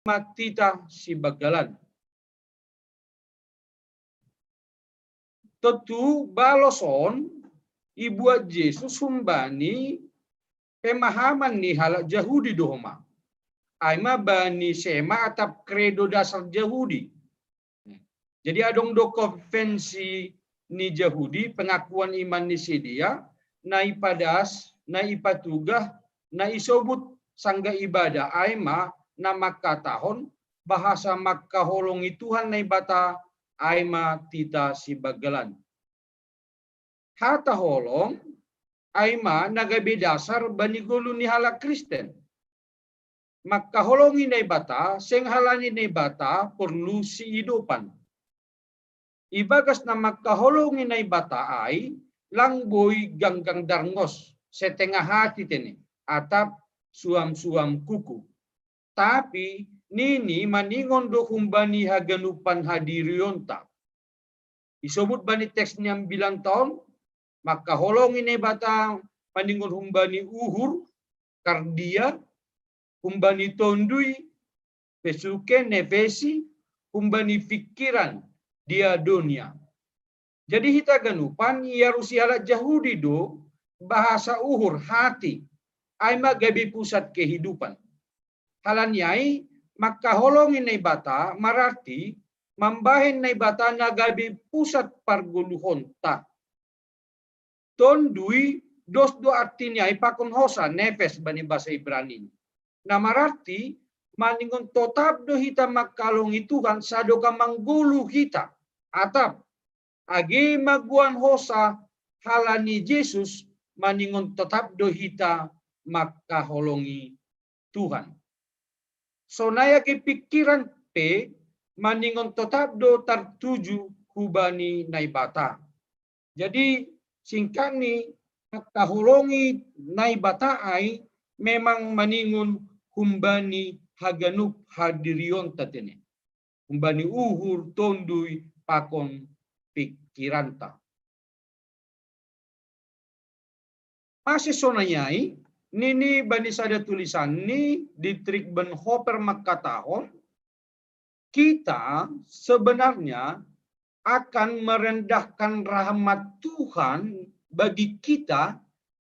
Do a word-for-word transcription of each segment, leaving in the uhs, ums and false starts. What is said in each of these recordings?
Aima tita sibagalan. Tetu baloson ibuat Jesus humbani pemahaman ni halak Jahudi do homa. Aima bani sema atap kredo dasar Jahudi. Jadi adong do konvensi ni Jahudi, pengakuan iman ni sidea, na ipadas, na ipatugah, na isobut sanggah ibadah aima na mangkatahon bahasa mangkaholongi Tuhan Naibata aima tita sibagalan. Hata holong aima na gabe dasar bani golu ni halak Kristen. Mangkaholongi Naibata seng halani Naibata porlu siidopan. Ibagas na mangkaholongi Naibata ai lang boi ganggang darngos, setengah hati tene, atap suam-suam kuku. Tapi nini maningon do humbani haganupan hadirionta. Isobut bani teks ni ambilan taon, mangkaholongi Naibata maningon humbani uhur, kardia, humbani tondui, pesuke, nefesi, humbani pikiran, diadonia. Jadi hita ganupan iarusi halak Jahudi do bahasa uhur, hati, aima gabe pusat kehidupan. Halani ai mangkaholongi Naibata mararti mambahen Naibata na gabe pusat pargoluhonta. Tondui dos do artini ai pakon hosa, nefes bani bahasa Ibrani. Na mararti maningon totap do hita mangkaholongi Tuhan sadokah manggolu hita. Atap age magoan hosa halani Jesus maningon totap do hita mangkaholongi Tuhan. Sonai age pikiran pe maningon totap do tartuju hubani Naibata. Jadi singkatni, mangkaholongi Naibata ai memang maningon humbani haganup hadirionta tene. Humbani uhur, tondui, pakon pikiranta. Mase sonai ai, nini bani sada tulisan ni Dietrich Bonhoeffer mangkatahon, kita sebenarnya akan merendahkan rahmat Tuhan bagi kita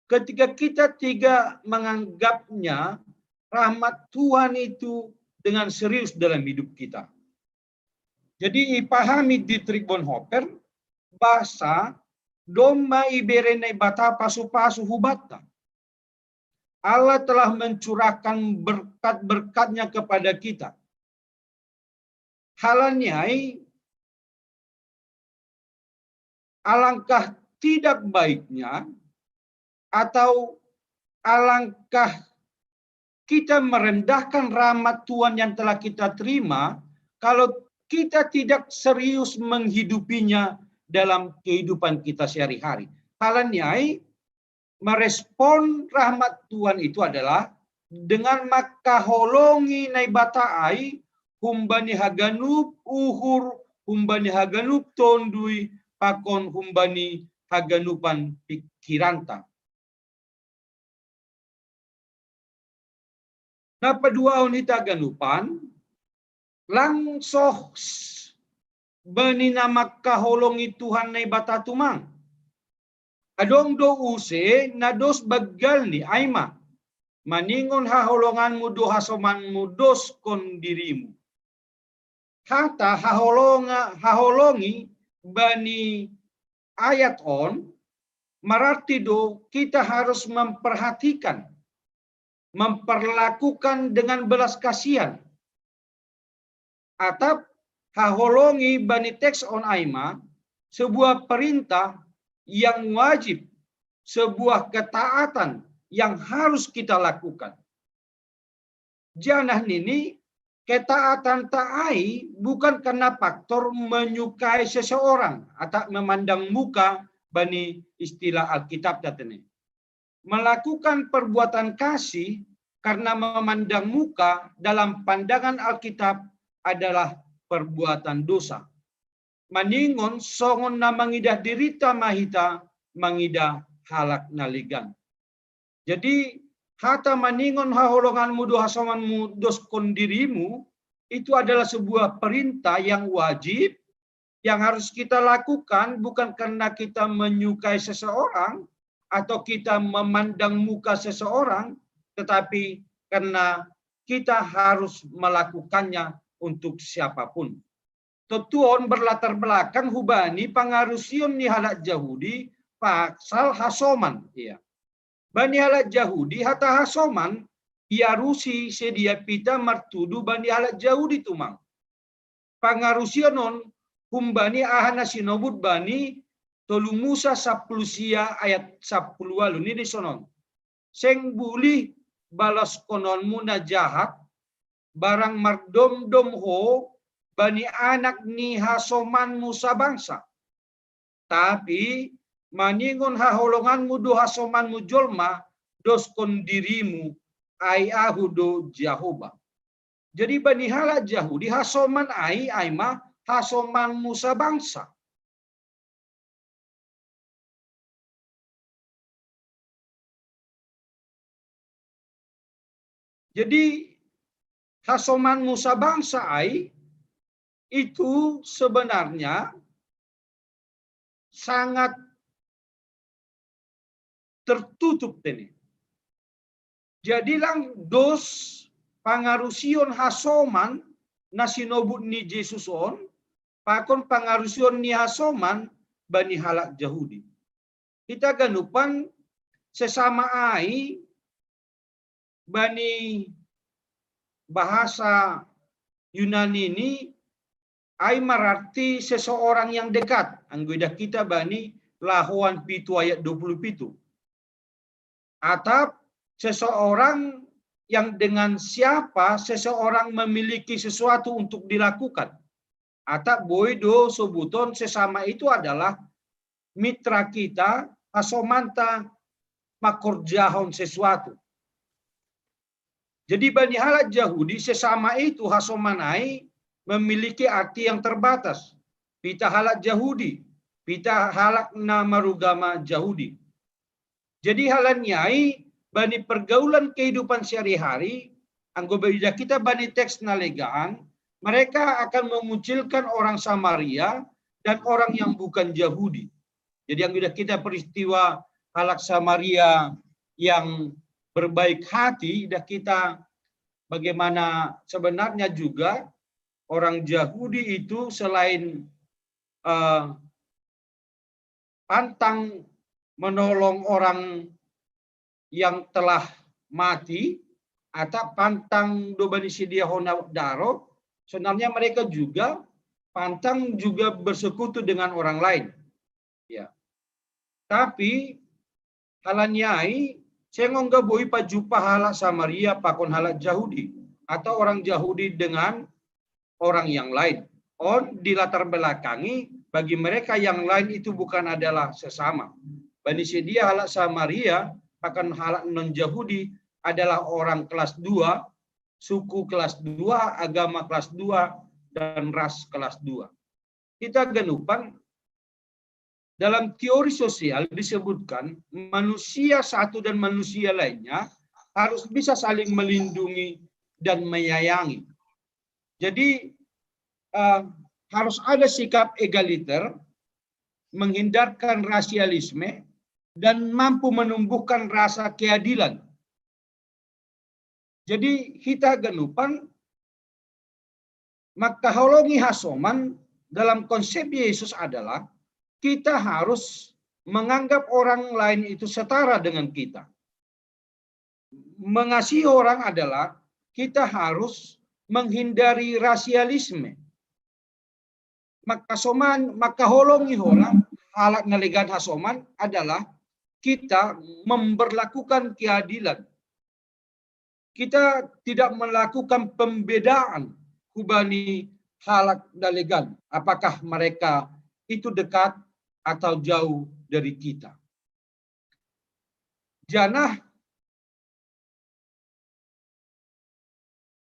ketika kita tidak menganggapnya, rahmat Tuhan itu, dengan serius dalam hidup kita. Jadi ipahami Dietrich Bonhoeffer, basa domma ibere Naibata pasu-pasu hubanta. Allah telah mencurahkan berkat-berkatnya kepada kita. Halani ai, alangkah tidak baiknya atau alangkah kita merendahkan rahmat Tuhan yang telah kita terima kalau kita tidak serius menghidupinya dalam kehidupan kita sehari-hari. Halani ai, merespon rahmat Tuhan itu adalah dengan mangkaholongi Naibata ai humbani haganup uhur, humbani haganup tondui, pakon humbani haganupan pikiranta. Na paduahon hita haganupan, lang soh bani na mangkaholongi Tuhan Naibata tumang. Adong do use na dos banggalni, aima maningon haholonganmu do hasomanmu doskon dirimu. Hata haholonga, haholongi bani ayat on mararti do kita harus memperhatikan, memperlakukan dengan belas kasihan. Atap haholongi bani teks on aima sebuah perintah yang wajib, sebuah ketaatan yang harus kita lakukan. Janah nini, ketaatanta ai bukan karena faktor menyukai seseorang atau memandang muka bani istilah Alkitab tadi. Melakukan perbuatan kasih karena memandang muka dalam pandangan Alkitab adalah perbuatan dosa. Maningon songon na mangidah dirita ma hita mangidah halak na legan. Jadi hata maningon haholonganmu do hasomanmu doskon dirimu, itu adalah sebuah perintah yang wajib, yang harus kita lakukan bukan karena kita menyukai seseorang atau kita memandang muka seseorang, tetapi karena kita harus melakukannya untuk siapapun. Totuon berlatar belakang hubani pangarusion ni halak Jahudi pasal hasoman. Iya. Bani halak Jahudi hata hasoman iarusi sedia pita martudu bani halak Jahudi tumang. Pangarusion on humbani aha na sinobut bani tolu Musa sapuluh sia ayat sapuluh walu ni disonon. Seng bulih balaskononmu na jahat, barang mardomdom ho bani anak ni hasomanmu sabangsa. Tapi maningon haholonganmu do hasomanmu jolma, doskon dirimu, ai ahu do Jahoba. Jadi bani halak Jahudi hasoman ai, ai ma hasomanmu sabangsa. Jadi hasomanmu sabangsa ai itu sebenarnya sangat tertutup ini. Jadi lang dos pangarusion hasoman na sinobut ni Jesus on, pakon pangarusion ni hasoman bani halak Jahudi. Kita ganupan sesama ai bani bahasa Yunani ini ai mararti seseorang yang dekat. Anggo idah kita bani Lahoan pitu ayat dua puluh pitu. Atap seseorang yang dengan siapa seseorang memiliki sesuatu untuk dilakukan. Atap boi do sobuton sesama itu adalah mitra kita, hasomanta makorjahon sesuatu. Jadi bani halak Jahudi sesama itu hasoman ai memiliki arti yang terbatas. Pita halak Jahudi, pita halak na marugama Jahudi. Jadi halani ai bani pergaulan kehidupan sehari-hari, anggo beda kita bani teks na legaan, mereka akan mengucilkan orang Samaria dan orang yang bukan Jahudi. Jadi anggo idah kita peristiwa halak Samaria yang berbaik hati, idah kita bagaimana sebenarnya juga orang Jahudi itu selain uh, pantang menolong orang yang telah mati, atap pantang do bani sedia hona daro, sebenarnya mereka juga pantang juga bersekutu dengan orang lain. Ya. Tapi halani ai seng ongga boi pajupa halak Samaria pakon halak Jahudi atau orang Jahudi dengan orang yang lain. On dilatar belakangi bagi mereka yang lain itu bukan adalah sesama. Bani sedia halak Samaria pakon halak non Jahudi adalah orang kelas dua, suku kelas dua, agama kelas dua, dan ras kelas dua. Kita ganupan dalam teori sosial disebutkan manusia satu dan manusia lainnya harus bisa saling melindungi dan menyayangi. Jadi uh, harus ada sikap egaliter, menghindarkan rasialisme, dan mampu menumbuhkan rasa keadilan. Jadi kita ganupan maka holongi hasoman dalam konsep Yesus adalah kita harus menganggap orang lain itu setara dengan kita. Mengasihi orang adalah kita harus menghindari rasialisme. Maka soman, maka holongi orang halak na legan hasoman adalah kita memberlakukan keadilan. Kita tidak melakukan pembedaan hubani halak na legan, apakah mereka itu dekat atau jauh dari kita. Janah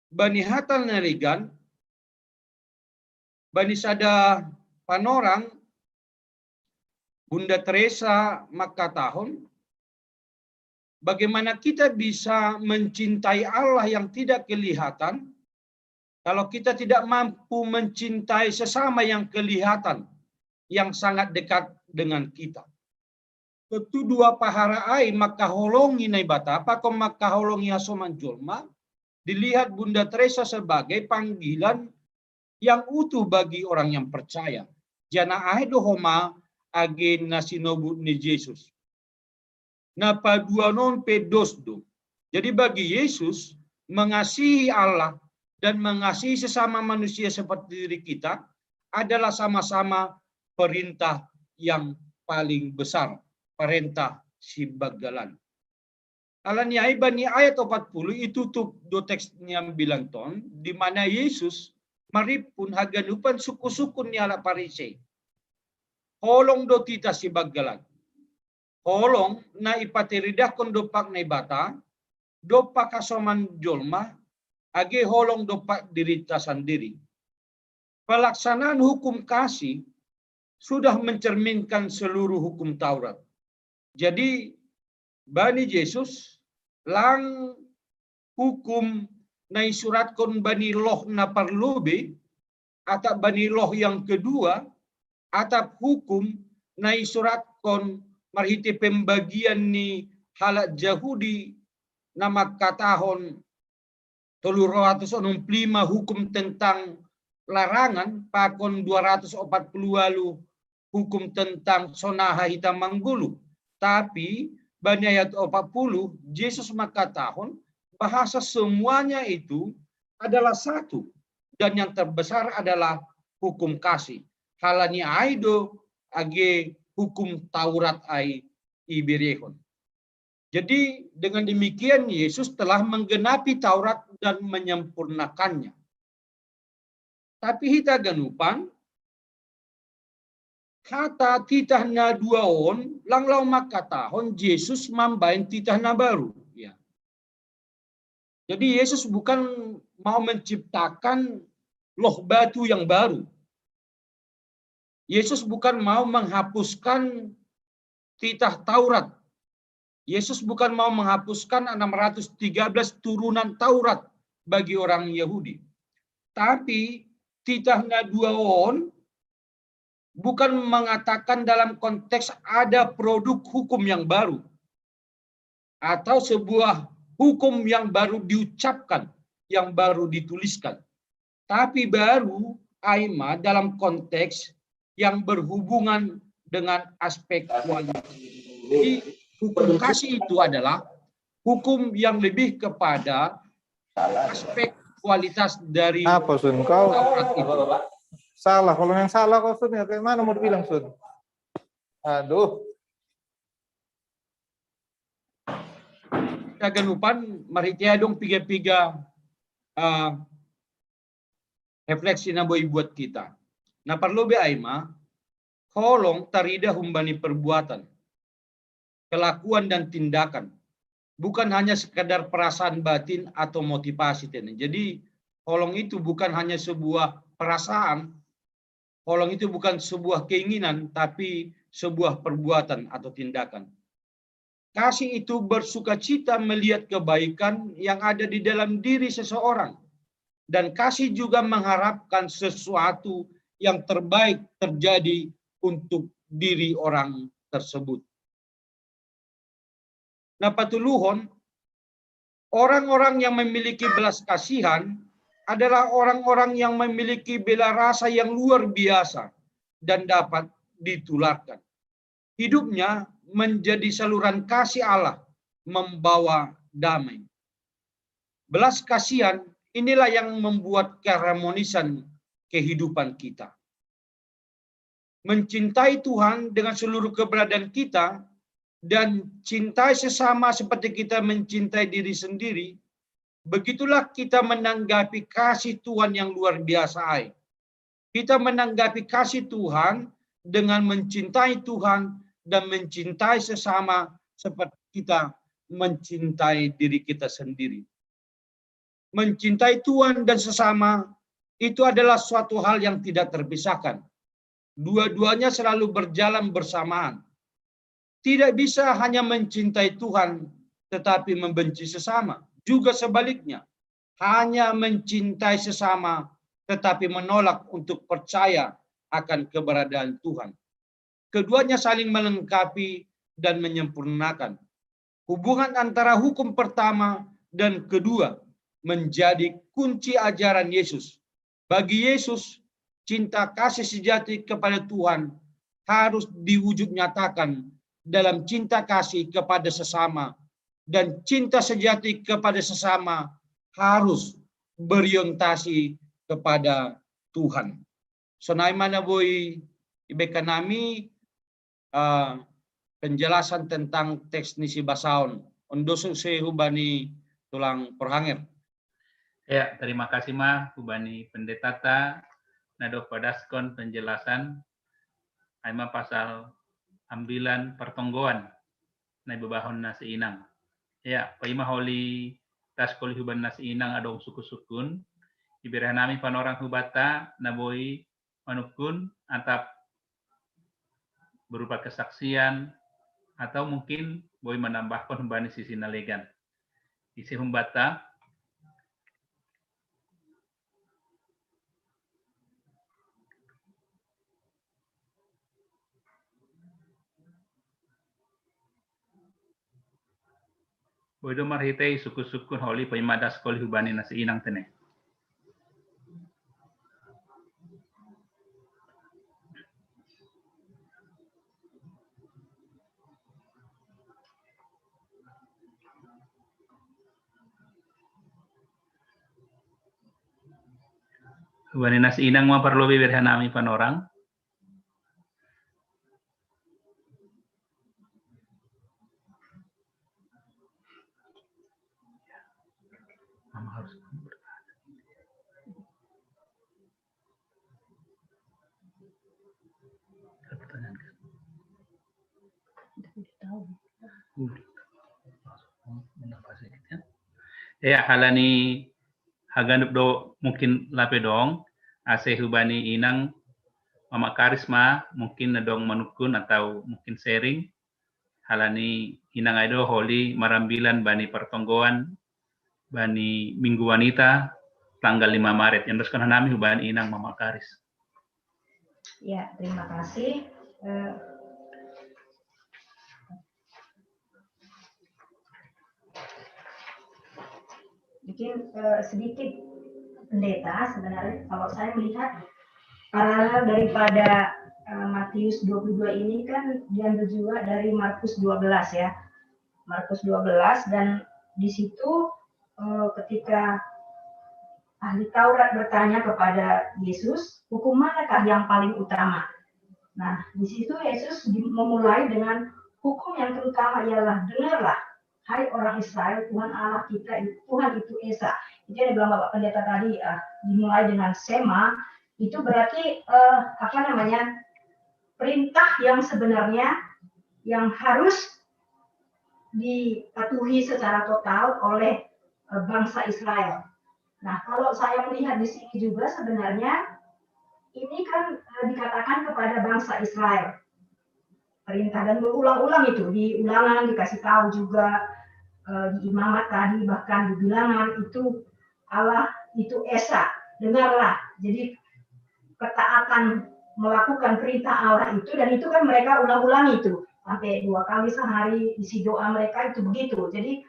bani hata na legan, bani sada panorang, Bunda Teresa mangkatahon, bagaimana kita bisa mencintai Allah yang tidak kelihatan Kalau kita tidak mampu mencintai sesama yang kelihatan, yang sangat dekat dengan kita. Tetu dua pahara ai makaholongi Naibata pakon makaholongi hasoman jolma, dilihat Bunda Teresa sebagai panggilan yang utuh bagi orang yang percaya. Jana ai do homa age na sinobut ni Jesus. Na paduanon pe dos do. Jadi bagi Yesus, mengasihi Allah dan mengasihi sesama manusia seperti diri kita adalah sama-sama perintah yang paling besar, perintah si banggalan. Ala ni ai bani ayat opat puluh itutup do teks ni ambilan ton, di mana Yesus maripun haganupan suku-suku ni halak Parisei. Holong do titah si banggalan. Holong na ipatiridahkon dompak Naibata, dompak hasoman jolma, age holong dompak dirita sandiri. Pelaksanaan hukum kasih sudah mencerminkan seluruh hukum Taurat. Jadi, bani Jesus, lang hukum na isuratkon bani loh na parlobei, atap bani loh yang kedua, atap hukum na isuratkon marhite pembagian ni halak Jahudi na mangkatahon tolu ratus onom puluh lima hukum tentang larangan pakon dua ratus opat puluh walu hukum tentang sonaha hita manggulu. Tapi bani ayat opat puluh, Jesus mangkatahon bahasa semuanya itu adalah satu dan yang terbesar adalah hukum kasih. Halani ai do age hukum Taurat ai iberehon. Jadi dengan demikian Yesus telah menggenapi Taurat dan menyempurnakannya. Tapi hita ganupan, hata titah na dua on lang laho mangkatahon Jesus mambahen titah na baru. Ya. Jadi Yesus bukan mau menciptakan loh batu yang baru. Yesus bukan mau menghapuskan titah Taurat. Yesus bukan mau menghapuskan enam ratus tiga belas turunan Taurat bagi orang Yahudi. Tapi titah na dua on bukan mengatakan dalam konteks ada produk hukum yang baru atau sebuah hukum yang baru diucapkan, yang baru dituliskan. Tapi baru ai ma dalam konteks yang berhubungan dengan aspek kualitas. Jadi hukum kasih itu adalah hukum yang lebih kepada aspek kualitas dari Apa Sun? Kau Taurat itu. Salah. Kalau yang salah kau Sun, ya kayak mana mau dibilang Sun? Aduh. Hita ganupan, mari hita adong piga-piga, eh, refleksi na boi buat kita. Na parlobei ai ma, holong taridah humbani perbuatan, kelakuan dan tindakan. Bukan hanya sekadar perasaan batin atau motivasi tene. Jadi holong itu bukan hanya sebuah perasaan, holong itu bukan sebuah keinginan, tapi sebuah perbuatan atau tindakan. Kasih itu bersukacita melihat kebaikan yang ada di dalam diri seseorang. Dan kasih juga mengharapkan sesuatu yang terbaik terjadi untuk diri orang tersebut. Na patoluhon, orang-orang yang memiliki belas kasihan adalah orang-orang yang memiliki bela rasa yang luar biasa dan dapat ditularkan. Hidupnya menjadi saluran kasih Allah, membawa damai. Belas kasihan inilah yang membuat keharmonisan kehidupan kita. Mencintai Tuhan dengan seluruh keberadaan kita dan cintai sesama seperti kita mencintai diri sendiri, begitulah kita menanggapi kasih Tuhan yang luar biasa ai. Kita menanggapi kasih Tuhan dengan mencintai Tuhan dan mencintai sesama seperti kita mencintai diri kita sendiri. Mencintai Tuhan dan sesama itu adalah suatu hal yang tidak terpisahkan. Dua-duanya selalu berjalan bersamaan. Tidak bisa hanya mencintai Tuhan tetapi membenci sesama. Juga sebaliknya, hanya mencintai sesama, tetapi menolak untuk percaya akan keberadaan Tuhan. Keduanya saling melengkapi dan menyempurnakan. Hubungan antara hukum pertama dan kedua menjadi kunci ajaran Yesus. Bagi Yesus, cinta kasih sejati kepada Tuhan harus diwujud nyatakan dalam cinta kasih kepada sesama, dan cinta sejati kepada sesama harus berorientasi kepada Tuhan. Sonai mana boi ibekanami uh, penjelasan tentang teks nisi basaon. Ondosu se hubani tulang perhanger. Ya, terima kasih ma hubani pendeta ta nado padaskon penjelasan aima pasal ambilan pertonggoan na ibebahon na si inang. Ya, paima holi taskoli huban na si inang adong sukun-sukun. Ibere nami panorang hubata na boi manukun atap berupa kesaksian atau mungkin boi manambahkon humbani sisi nalegan. Isi humbata. Bodo marhitei sukun-sukun holi paima daskoli hubani na si inang tene. Hubani na si inang ma parlobi iberhanami panorang. Mama harus bertahan. Ada pertanyaan kan? Udah. Masuk. Menambah sedikit ya. Ya, halani haganup do mungkin lape dong, ase hubani inang mama karisma mungkin na dong manukun atau mungkin sharing, halani inang ai do holi marambilan bani pertonggoan bani Minggu Wanita tanggal lima Maret. Yang teruskan hanami hubani inang mama karis. Ya, terima kasih. Eh, mungkin uh, sedikit pendeta sebenarnya kalau saya melihat paralel daripada uh, Matius dua puluh dua ini kan diambil juga dari Markus dua belas ya. Markus dua belas dan di situ uh, ketika ahli Taurat bertanya kepada Yesus, hukum manakah yang paling utama? Nah, di situ Yesus memulai dengan hukum yang terutama ialah dengarlah hai orang Israel, Tuhan Allah kita Tuhan itu Esa. Jadi ada bilang Bapak Pendeta tadi uh, dimulai dengan Sema, itu berarti uh, apa namanya perintah yang sebenarnya yang harus dipatuhi secara total oleh uh, bangsa Israel. Nah, kalau saya melihat di sini juga sebenarnya ini kan uh, dikatakan kepada bangsa Israel perintah dan berulang-ulang itu di ulangan dikasih tahu juga uh, di imamat tadi bahkan di bilangan itu Allah itu Esa, dengarlah. Jadi ketaatan melakukan perintah Allah itu dan itu kan mereka ulang-ulang itu sampai dua kali sehari isi doa mereka itu begitu. Jadi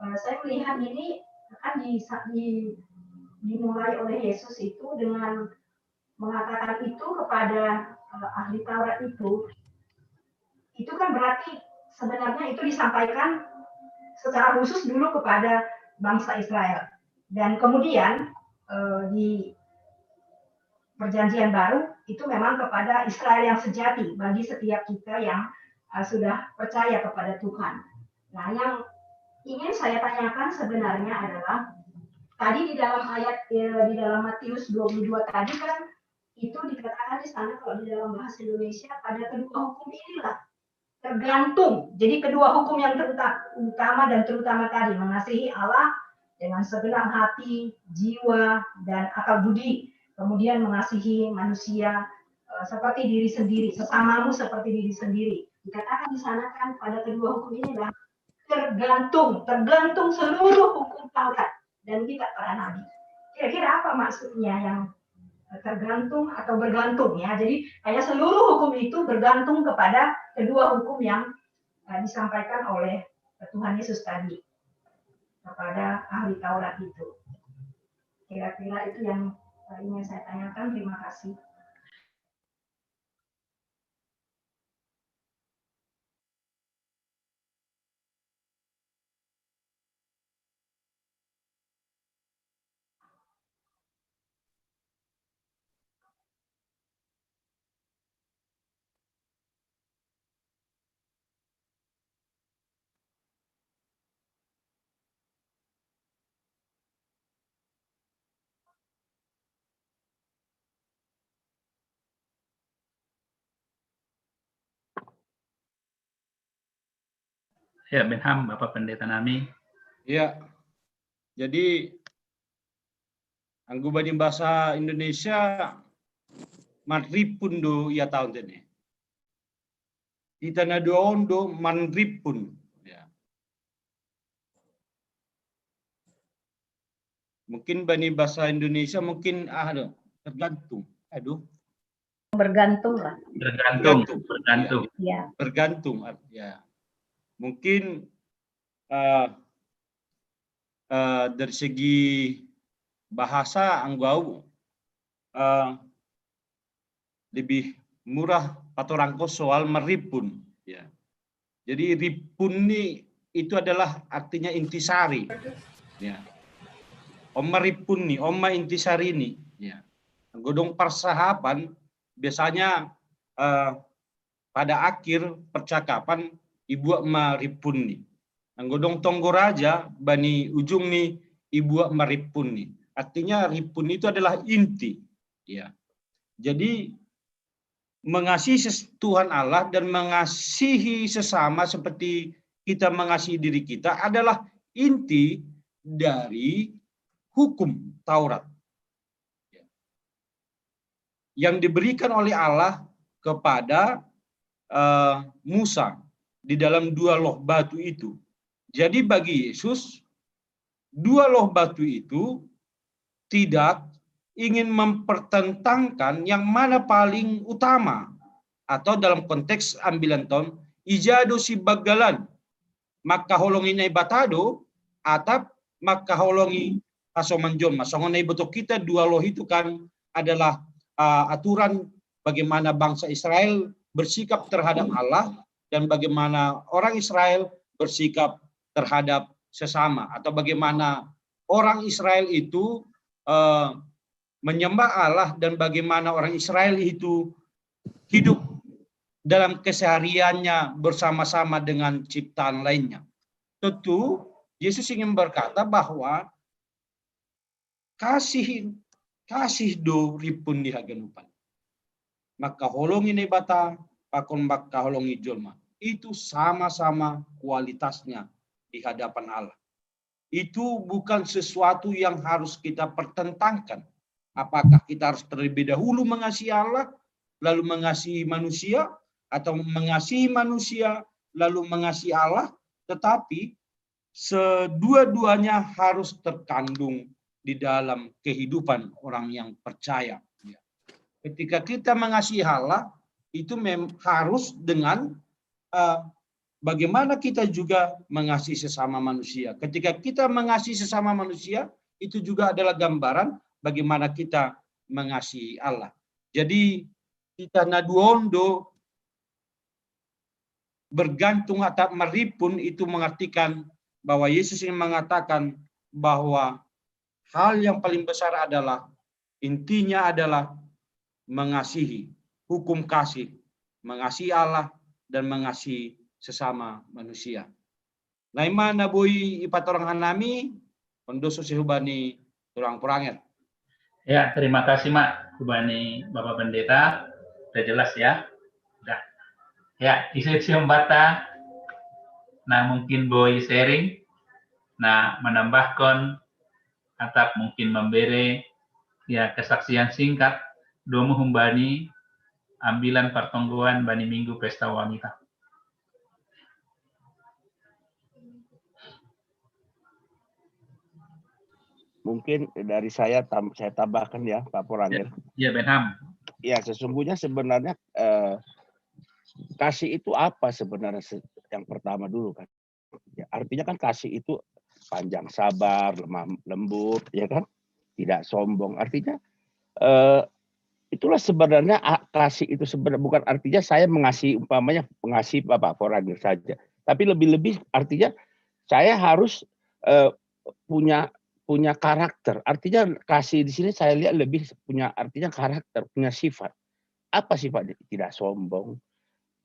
uh, saya melihat ini kan di, di dimulai oleh Yesus itu dengan mengatakan itu kepada uh, ahli Taurat itu, itu kan berarti sebenarnya itu disampaikan secara khusus dulu kepada bangsa Israel. Dan kemudian uh, di perjanjian baru itu memang kepada Israel yang sejati bagi setiap kita yang uh, sudah percaya kepada Tuhan. Nah, yang ingin saya tanyakan sebenarnya adalah tadi di dalam ayat eh, di dalam Matius dua puluh dua tadi kan itu dikatakan di sana kalau di dalam bahasa Indonesia pada kedua hukum inilah tergantung. Jadi kedua hukum yang terutama dan terutama tadi mengasihi Allah dengan segenap hati, jiwa, dan akal budi. Kemudian mengasihi manusia uh, seperti diri sendiri, sesamamu seperti diri sendiri. Dikatakan di sana kan pada kedua hukum ini adalah tergantung, tergantung seluruh hukum Taurat dan kita para nabi. Kira-kira apa maksudnya yang tergantung atau bergantung, ya? Jadi hanya seluruh hukum itu bergantung kepada kedua hukum yang uh, disampaikan oleh Tuhan Yesus tadi kepada ahli Taurat itu. Kira-kira itu yang ingin saya tanyakan. Terima kasih. Ya, Benham, Bapak Pendeta nami. Ya, jadi anggo bani bahasa Indonesia, marripun do ia taon tene. Ita na dua on do manripun. Ya. Mungkin bani bahasa Indonesia mungkin ah, aduh, tergantung. Aduh. Bergantung lah. Bergantung. Bergantung. Ya. Bergantung. Ya. Mungkin uh, uh, dari segi bahasa anggo uh, lebih murah patorangko soal marripun. Ya. Jadi ripun ni itu adalah artinya intisari. Ya. Oma ripun ni, oma intisari ni. Ya. Godong persahapan biasanya eh, pada akhir percakapan ibuat ma ripun ni. Godong tonggo raja bani ujung ni ibuat ma ripun ni. Artinya ripun itu adalah inti. Ya. Jadi mengasihi Tuhan Allah dan mengasihi sesama seperti kita mengasihi diri kita adalah inti dari hukum Taurat yang diberikan oleh Allah kepada uh, Musa di dalam dua loh batu itu. Jadi bagi Yesus, dua loh batu itu tidak ingin mempertentangkan yang mana paling utama atau dalam konteks ambilan ton ija do si bagalan makaholongi Naibata do atap makaholongi pasoman jolma. Songon na iboto kita dua loh itu kan adalah uh, aturan bagaimana bangsa Israel bersikap terhadap Allah dan bagaimana orang Israel bersikap terhadap sesama atau bagaimana orang Israel itu uh, menyembah Allah dan bagaimana orang Israel itu hidup dalam kesehariannya bersama-sama dengan ciptaan lainnya. Tentu Yesus ingin berkata bahwa kasih kasih do ripun di haganupan. Maka holongi Naibata, pakon maka holongi jolma. Itu sama-sama kualitasnya di hadapan Allah. Itu bukan sesuatu yang harus kita pertentangkan. Apakah kita harus terlebih dahulu mengasihi Allah, lalu mengasihi manusia, atau mengasihi manusia, lalu mengasihi Allah? Tetapi sedua-duanya harus terkandung di dalam kehidupan orang yang percaya. Ketika kita mengasihi Allah, itu harus dengan uh, bagaimana kita juga mengasihi sesama manusia. Ketika kita mengasihi sesama manusia, itu juga adalah gambaran bagaimana kita mengasihi Allah. Jadi kita na dua on do bergantung atau marripun itu mengartikan bahwa Yesus ingin mengatakan bahwa hal yang paling besar adalah intinya adalah mengasihi, hukum kasih, mengasihi Allah dan mengasihi sesama manusia. Na i ma na boi ipatorang hanami, ondoso si hubani tulang puranger. Ya, terima kasih ma hubani Bapak Pendeta. Sudah jelas ya. Sudah. Ya, isi simbata na mungkin boi sharing, na menambahkan atap mungkin memberi ya kesaksian singkat domu humbani ambilan pertonggoan bani minggu pesta wanita. Mungkin dari saya tam- saya tambahkan ya, Pak Porangir. Ya, Benham. Ya, sesungguhnya sebenarnya eh, kasih itu apa sebenarnya se- yang pertama dulu kan? Ya, artinya kan kasih itu panjang sabar, lemah lembut, ya kan? Tidak sombong. Artinya eh, itulah sebenarnya a- kasih itu sebenarnya bukan artinya saya mengasihi umpamanya mengasihi Bapak Porangir saja, tapi lebih-lebih artinya saya harus eh, punya punya karakter. Artinya kasih di sini saya lihat lebih punya artinya karakter, punya sifat. Apa sifatnya? Tidak sombong,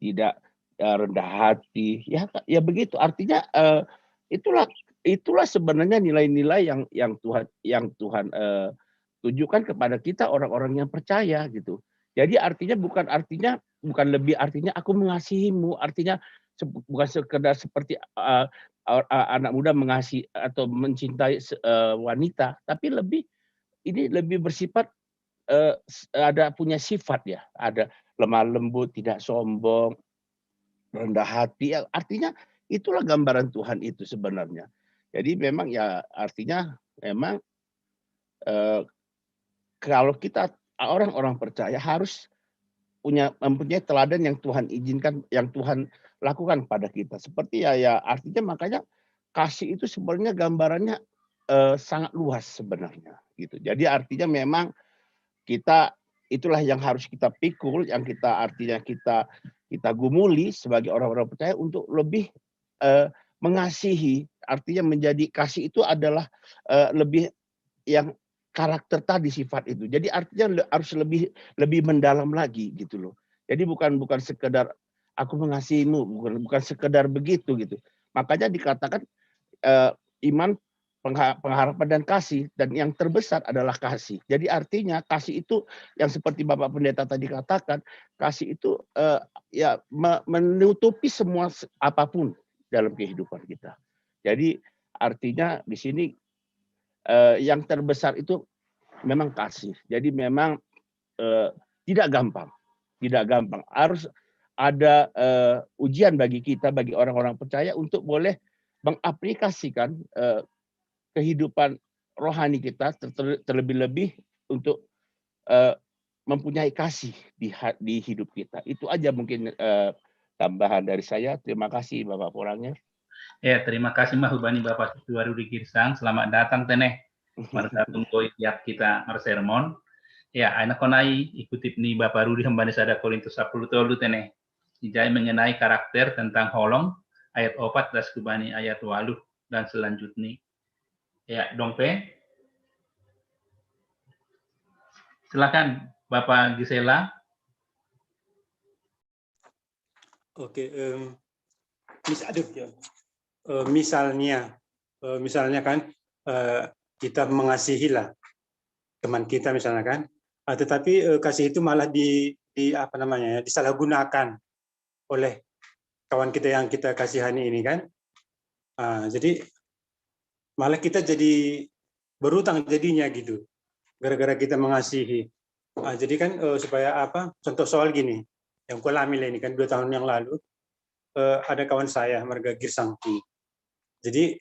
tidak eh, rendah hati. Ya ya begitu. Artinya eh, itulah itulah sebenarnya nilai-nilai yang yang Tuhan yang Tuhan eh, tunjukkan kepada kita orang-orang yang percaya gitu. Jadi artinya bukan artinya bukan lebih artinya aku mengasihimu, artinya se- bukan sekedar seperti uh, uh, uh, anak muda mengasihi atau mencintai se- uh, wanita, tapi lebih ini lebih bersifat uh, s- ada punya sifat ya, ada lemah lembut, tidak sombong, rendah hati. Ya, artinya itulah gambaran Tuhan itu sebenarnya. Jadi memang ya artinya memang eh, kalau kita orang-orang percaya harus punya mempunyai teladan yang Tuhan izinkan, yang Tuhan lakukan pada kita. Seperti ya ya artinya makanya kasih itu sebenarnya gambarannya eh, sangat luas sebenarnya gitu. Jadi artinya memang kita itulah yang harus kita pikul, yang kita artinya kita kita gumuli sebagai orang-orang percaya untuk lebih eh, mengasihi. Artinya menjadi kasih itu adalah eh, lebih yang karakter tadi sifat itu. Jadi artinya le- harus lebih lebih mendalam lagi gitu loh. Jadi bukan bukan sekedar aku mengasihimu, bukan bukan sekedar begitu gitu. Makanya dikatakan eh, iman pengha- pengharapan dan kasih dan yang terbesar adalah kasih. Jadi artinya kasih itu yang seperti Bapak Pendeta tadi katakan, kasih itu eh, ya me- menutupi semua se- apapun dalam kehidupan kita. Jadi artinya di sini eh, yang terbesar itu memang kasih. Jadi memang eh, tidak gampang, tidak gampang. Harus ada eh, ujian bagi kita, bagi orang-orang percaya untuk boleh mengaplikasikan eh, kehidupan rohani kita ter- ter- terlebih-lebih untuk eh, mempunyai kasih di ha- di hidup kita. Itu aja mungkin eh, tambahan dari saya. Terima kasih Bapak Porangnya. Ya, terima kasih mah hubani Bapak Ketua Rudi Girsang. Selamat datang teneh. Marga tunggoi tiap kita marsermon. Ya, aina konai ikutip ni Bapak Rudi hambani sada Korintus sepuluh tolu teneh. Ijai mengenai karakter tentang holong ayat opat das kubani ayat waluh dan selanjutnya. Ya, Dongpe. Silakan Bapak Gisela. Oke, em, mis- aduh, ya. Eh, misalnya, eh, misalnya kan eh, kita mengasihi lah teman kita misalnya kan, ah, tetapi eh, kasih itu malah di, di apa namanya ya, disalahgunakan oleh kawan kita yang kita kasihani ini kan. Ah, jadi malah kita jadi berutang jadinya gitu, gara-gara kita mengasihi. Ah, jadi kan eh, supaya apa? Contoh soal gini, yang ku alami lah ini kan dua tahun yang lalu eh, ada kawan saya marga Girsang. Jadi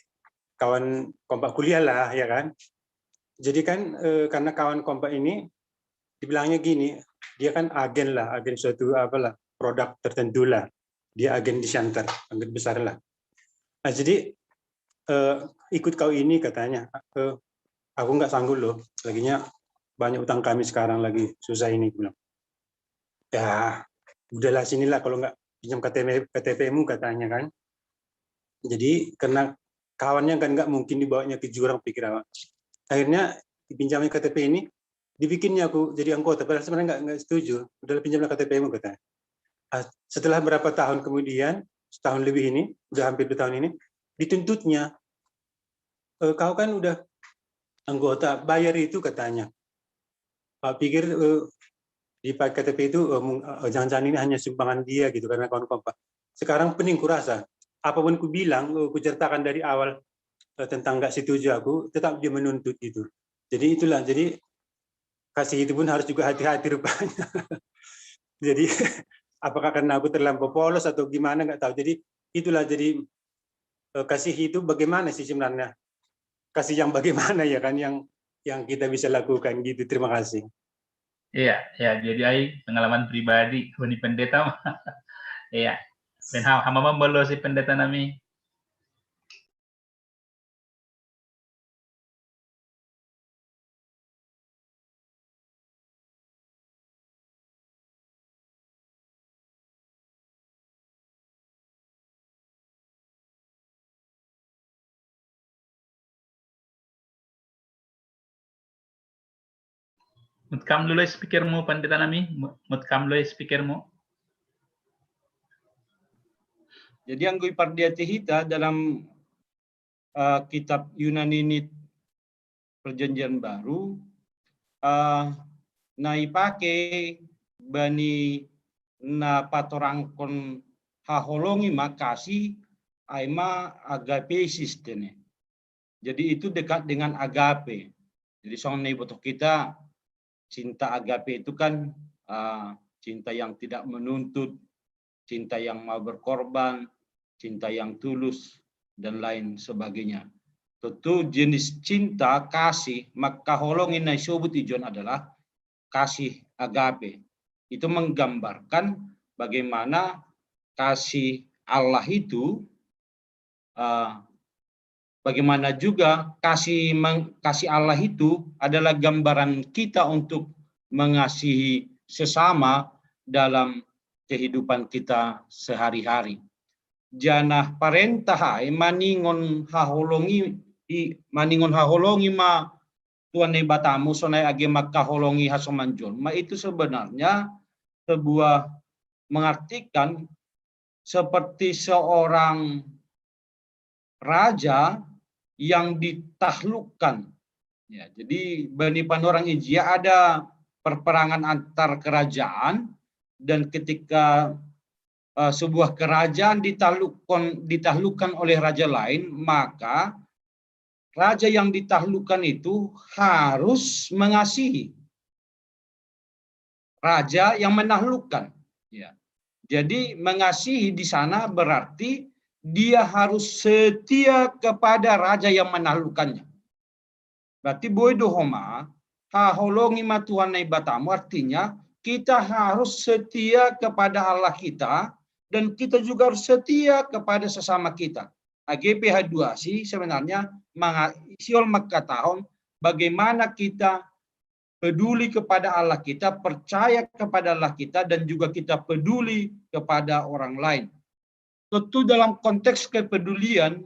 kawan kompak kuliah lah ya kan. Jadi kan eh, karena kawan kompak ini dibilangnya gini, dia kan agen lah, agen suatu apalah produk tertentu lah. Dia agen di Siantar, agen besar lah. Nah jadi eh, ikut kau ini katanya, eh, aku nggak sanggup loh, laginya banyak utang kami sekarang lagi susah ini bilang. Ya udahlah sinilah kalau nggak pinjam K T P, K T P-mu katanya kan. Jadi karena kawannya kan nggak mungkin dibawanya ke jurang pikir awak. Akhirnya dipinjamnya K T P ini, dibikinnya aku jadi anggota. Padahal sebenarnya nggak, nggak setuju. Udah pinjamlah K T P-mu katanya. Ah, setelah berapa tahun kemudian, setahun lebih ini, udah hampir dua tahun ini, dituntutnya. E, kau kan udah anggota, bayar itu katanya. Pak pikir e, di K T P itu e, mung- e, jangan-jangan ini hanya sumbangan dia gitu karena kawan kompak. Sekarang pening kurasa. Apapun ku bilang, e, ku ceritakan dari awal e, tentang nggak setuju aku, tetap dia menuntut gitu. Jadi itulah, jadi kasih itu pun harus juga hati-hati rupanya. Jadi apakah karena aku terlampau polos atau gimana nggak tahu. Jadi itulah jadi eh, kasih itu bagaimana sih sebenarnya? Kasih yang bagaimana ya kan yang yang kita bisa lakukan gitu. Terima kasih. Iya, ya, jadi ai pengalaman pribadi, huni pendeta. Iya, ben hama mambalo si pendeta nami. Mut kam lulai speaker mu, pandita nami, mut kam lulai speaker mu. Jadi, anggo i pardiati hita dalam uh, kitab Yunani ni Perjanjian Baru, uh, na ipake bani na patorangkon haholongi ma kasih, ai ma agapesis tene. Jadi, itu dekat dengan agape. Jadi, songon na iboto kita, cinta agape itu kan uh, cinta yang tidak menuntut, cinta yang mau berkorban, cinta yang tulus, dan lain sebagainya. Tentu jenis cinta kasih mangkaholongi na isobut ijon adalah kasih agape. Itu menggambarkan bagaimana kasih Allah itu, uh, bagaimana juga kasih kasih Allah itu adalah gambaran kita untuk mengasihi sesama dalam kehidupan kita sehari-hari. Janah parentah ai maningon haholongi, maningon haholongi ma Tuhan Naibatamu sonai age mangkaholongi hasoman jolma, itu sebenarnya sebuah mengartikan seperti seorang raja yang ditaklukkan. Ya, jadi bani panorang ijia ada perperangan antar kerajaan, dan ketika uh, sebuah kerajaan ditaklukkan, ditaklukkan oleh raja lain, maka raja yang ditaklukkan itu harus mengasihi raja yang menaklukkan. Ya. Jadi mengasihi di sana berarti dia harus setia kepada raja yang menaklukkannya. Berarti boy dohoma, haholongi ma Tuhan Naibatamu, artinya kita harus setia kepada Allah kita, dan kita juga harus setia kepada sesama kita. Age pe haduasi sebenarnya manga, siol mangkatahon bagaimana kita peduli kepada Allah kita, percaya kepada Allah kita, dan juga kita peduli kepada orang lain. Tentu dalam konteks kepedulian,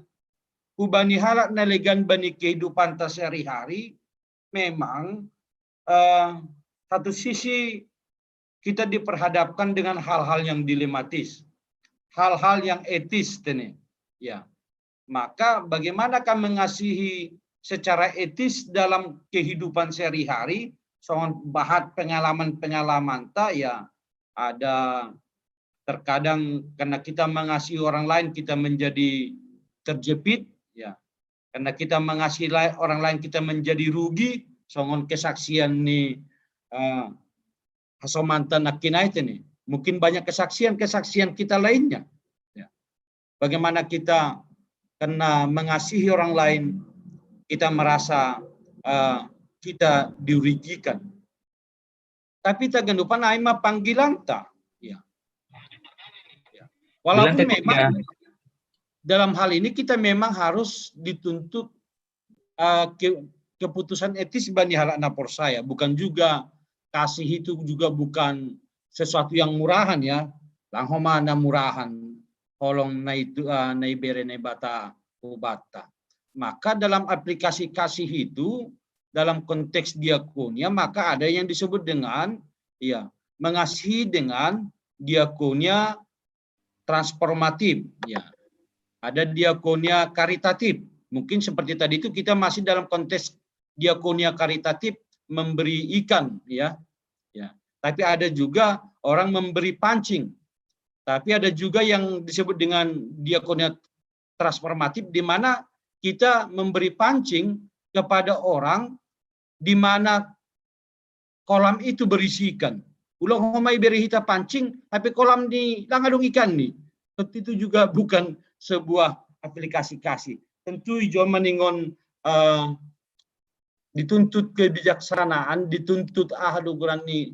hubani halak na legan bani kehidupanta sehari-hari, memang uh, satu sisi kita diperhadapkan dengan hal-hal yang dilematis, hal-hal yang etis, tene. Ya, maka bagaimanakah mengasihi secara etis dalam kehidupan sehari-hari? Songon bahat pengalaman-pengalaman ta, ya, ada terkadang karena kita mengasihi orang lain kita menjadi terjepit, ya, karena kita mengasihi orang lain kita menjadi rugi. Songon kesaksian ni uh, hasomanta nangkin ai tene, mungkin banyak kesaksian-kesaksian kita lainnya. Ya. Bagaimana kita karena mengasihi orang lain kita merasa uh, kita dirugikan. Tapi tagandupan ai ma panggilanta. Ya. Ya. Walaupun memang dalam hal ini kita memang harus dituntut uh, ke, keputusan etis bani halak na porsaya. Bukan juga kasih itu juga bukan sesuatu yang murahan, ya. Lang homa na murahan, holong na itu uh, na ibere Naibata ubatta. Maka dalam aplikasi kasih itu, dalam konteks diakonia, maka ada yang disebut dengan, ya, mengasihi dengan diakonia transformatif, ya. Ada diakonia karitatif. Mungkin seperti tadi itu kita masih dalam konteks diakonia karitatif, memberi ikan, ya. Ya. Tapi ada juga orang memberi pancing. Tapi ada juga yang disebut dengan diakonia transformatif, di mana kita memberi pancing kepada orang di mana kolam itu berisi ikan. Ulang homa ibere hita pancing, tapi kolam ni lang adong ikan ni. Tentu itu juga bukan sebuah aplikasi kasih. Tentu ijon maningon uh, dituntut kebijaksanaan, dituntut ahlu gurani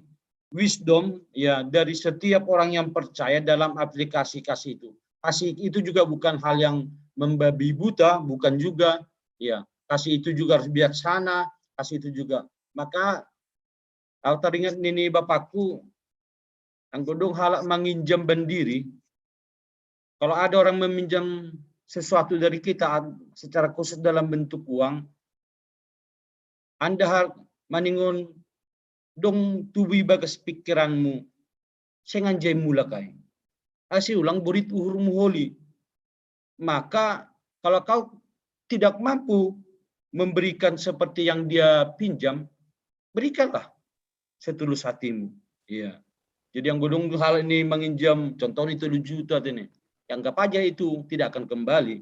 wisdom, ya, dari setiap orang yang percaya dalam aplikasi kasih itu. Kasih itu juga bukan hal yang membabi buta, bukan juga, ya. Kasih itu juga harus bijaksana, kasih itu juga. Maka aku teringat nini bapakku, anggo dong halak manginjam bandiri, kalau ada orang meminjam sesuatu dari kita secara khusus dalam bentuk uang, anda hal maningon dong tubuh bagas pikiranmu, sengan jai mulak ai. Asi ulang borit uhurmu holi. Maka kalau kau tidak mampu memberikan seperti yang dia pinjam, berikanlah setulus hatimu. Iya. Jadi anggo dong hal ini menginjam, contohnya itu juta ini, anggap aja itu tidak akan kembali.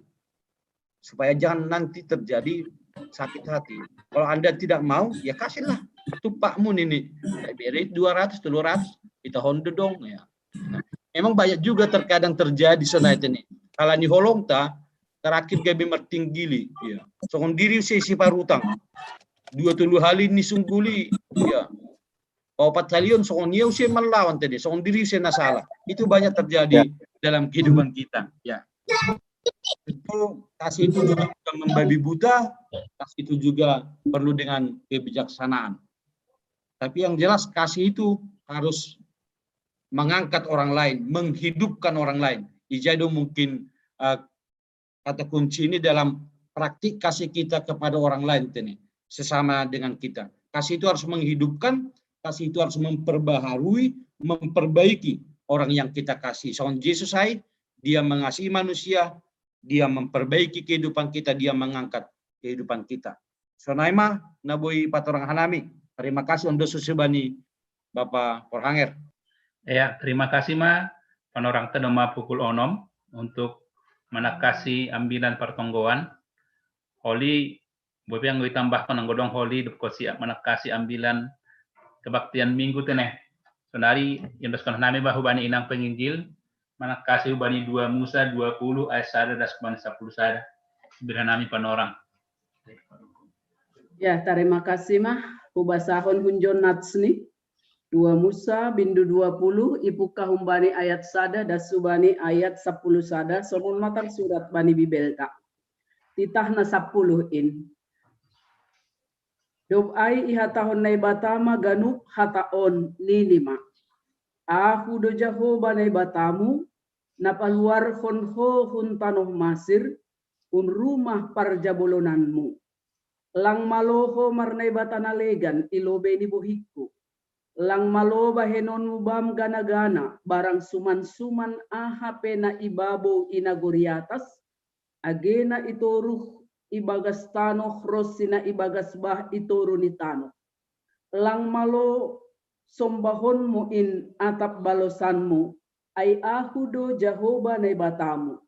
Supaya jangan nanti terjadi sakit hati. Kalau Anda tidak mau, ya kasihlah tumpakmu ini. Beri dua ratus, tiga ratus, kita honda dong ya. Nah, memang banyak juga terkadang terjadi sonai ini. Kalau di holong ta, terakhir gabe martinggili. Ya. Songon diri usia isi parutang. Dua tolu hali ni sungguli. Ya. Opat halion songon ia usia melawan tadi, songon diri usia nasala. Itu banyak terjadi dalam kehidupan kita. Ya. Itu kasih itu juga bukan membabi buta, kasih itu juga perlu dengan kebijaksanaan. Tapi yang jelas kasih itu harus mengangkat orang lain, menghidupkan orang lain. Ijado mungkin uh, kata kunci ini dalam praktik kasih kita kepada orang lain ini, sesama dengan kita. Kasih itu harus menghidupkan, kasih itu harus memperbaharui, memperbaiki orang yang kita kasih. Soal Yesus saya, dia mengasihi manusia, dia memperbaiki kehidupan kita, dia mengangkat kehidupan kita. Sonai ma na boi patorang hanami. Terima kasih untuk susubani Bapak Porhanger. Ya, terima kasih ma panorang tedoma pukul onom untuk manakasi ambilan pertonggoan. Holi, bope anggo itambahkon anggo dong holi dukko si manakasi ambilan kebaktian minggu teneh. Sonari indoskon nami bah hubani inang penginjil, manakasi hubani dua Musa dua puluh ayat sada das hubani sapuluh sada. Birha nami panorang. Ya, terima kasih mah. Hubasahon hunjon natsni. Dua Musa bindu dua puluh ipuka humbani ayat sada das hubani ayat sapuluh sada songon matang surat bani Bibelta. Titah na sapuluh in. Dob ai ihatahon Naibata ma ganup hata on nini ma. Ahu do Jahoba Naibatamu, na paluarhon ho hun tanoh Masir, hun rumah parjabolonanmu. Lang malo ho marnaibata na legan i lobei ni bohingku. Lang malo bahenonmu bam gana-gana, barang suman-suman aha pe na i babou i nagori atas, age na i toruh i bagas tanoh ronsi na i bagas bah i toru ni tanoh. Lang malo sombahonmu in atap balosanmu, ai Ahu do Jahoba Naibatamu,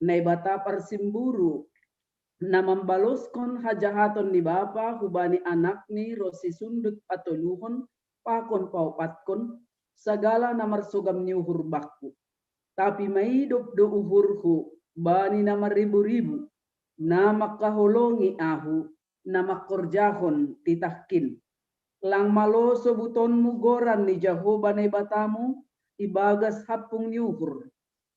Naibata parsimburu, na mambaloskon hajahaton ni bapa hubani anakni ronsi sundut patoluhon pakon paopatkon, sagala na marsogam ni uhur bakku. Tapi maidop do uhurhu bani na marribu-ribu, na mangkaholongi Ahu, na mangkorjahon titahkin. Lang malo sobutonmu goran ni Jahoba Naibatamu ibagas hampung ni uhur.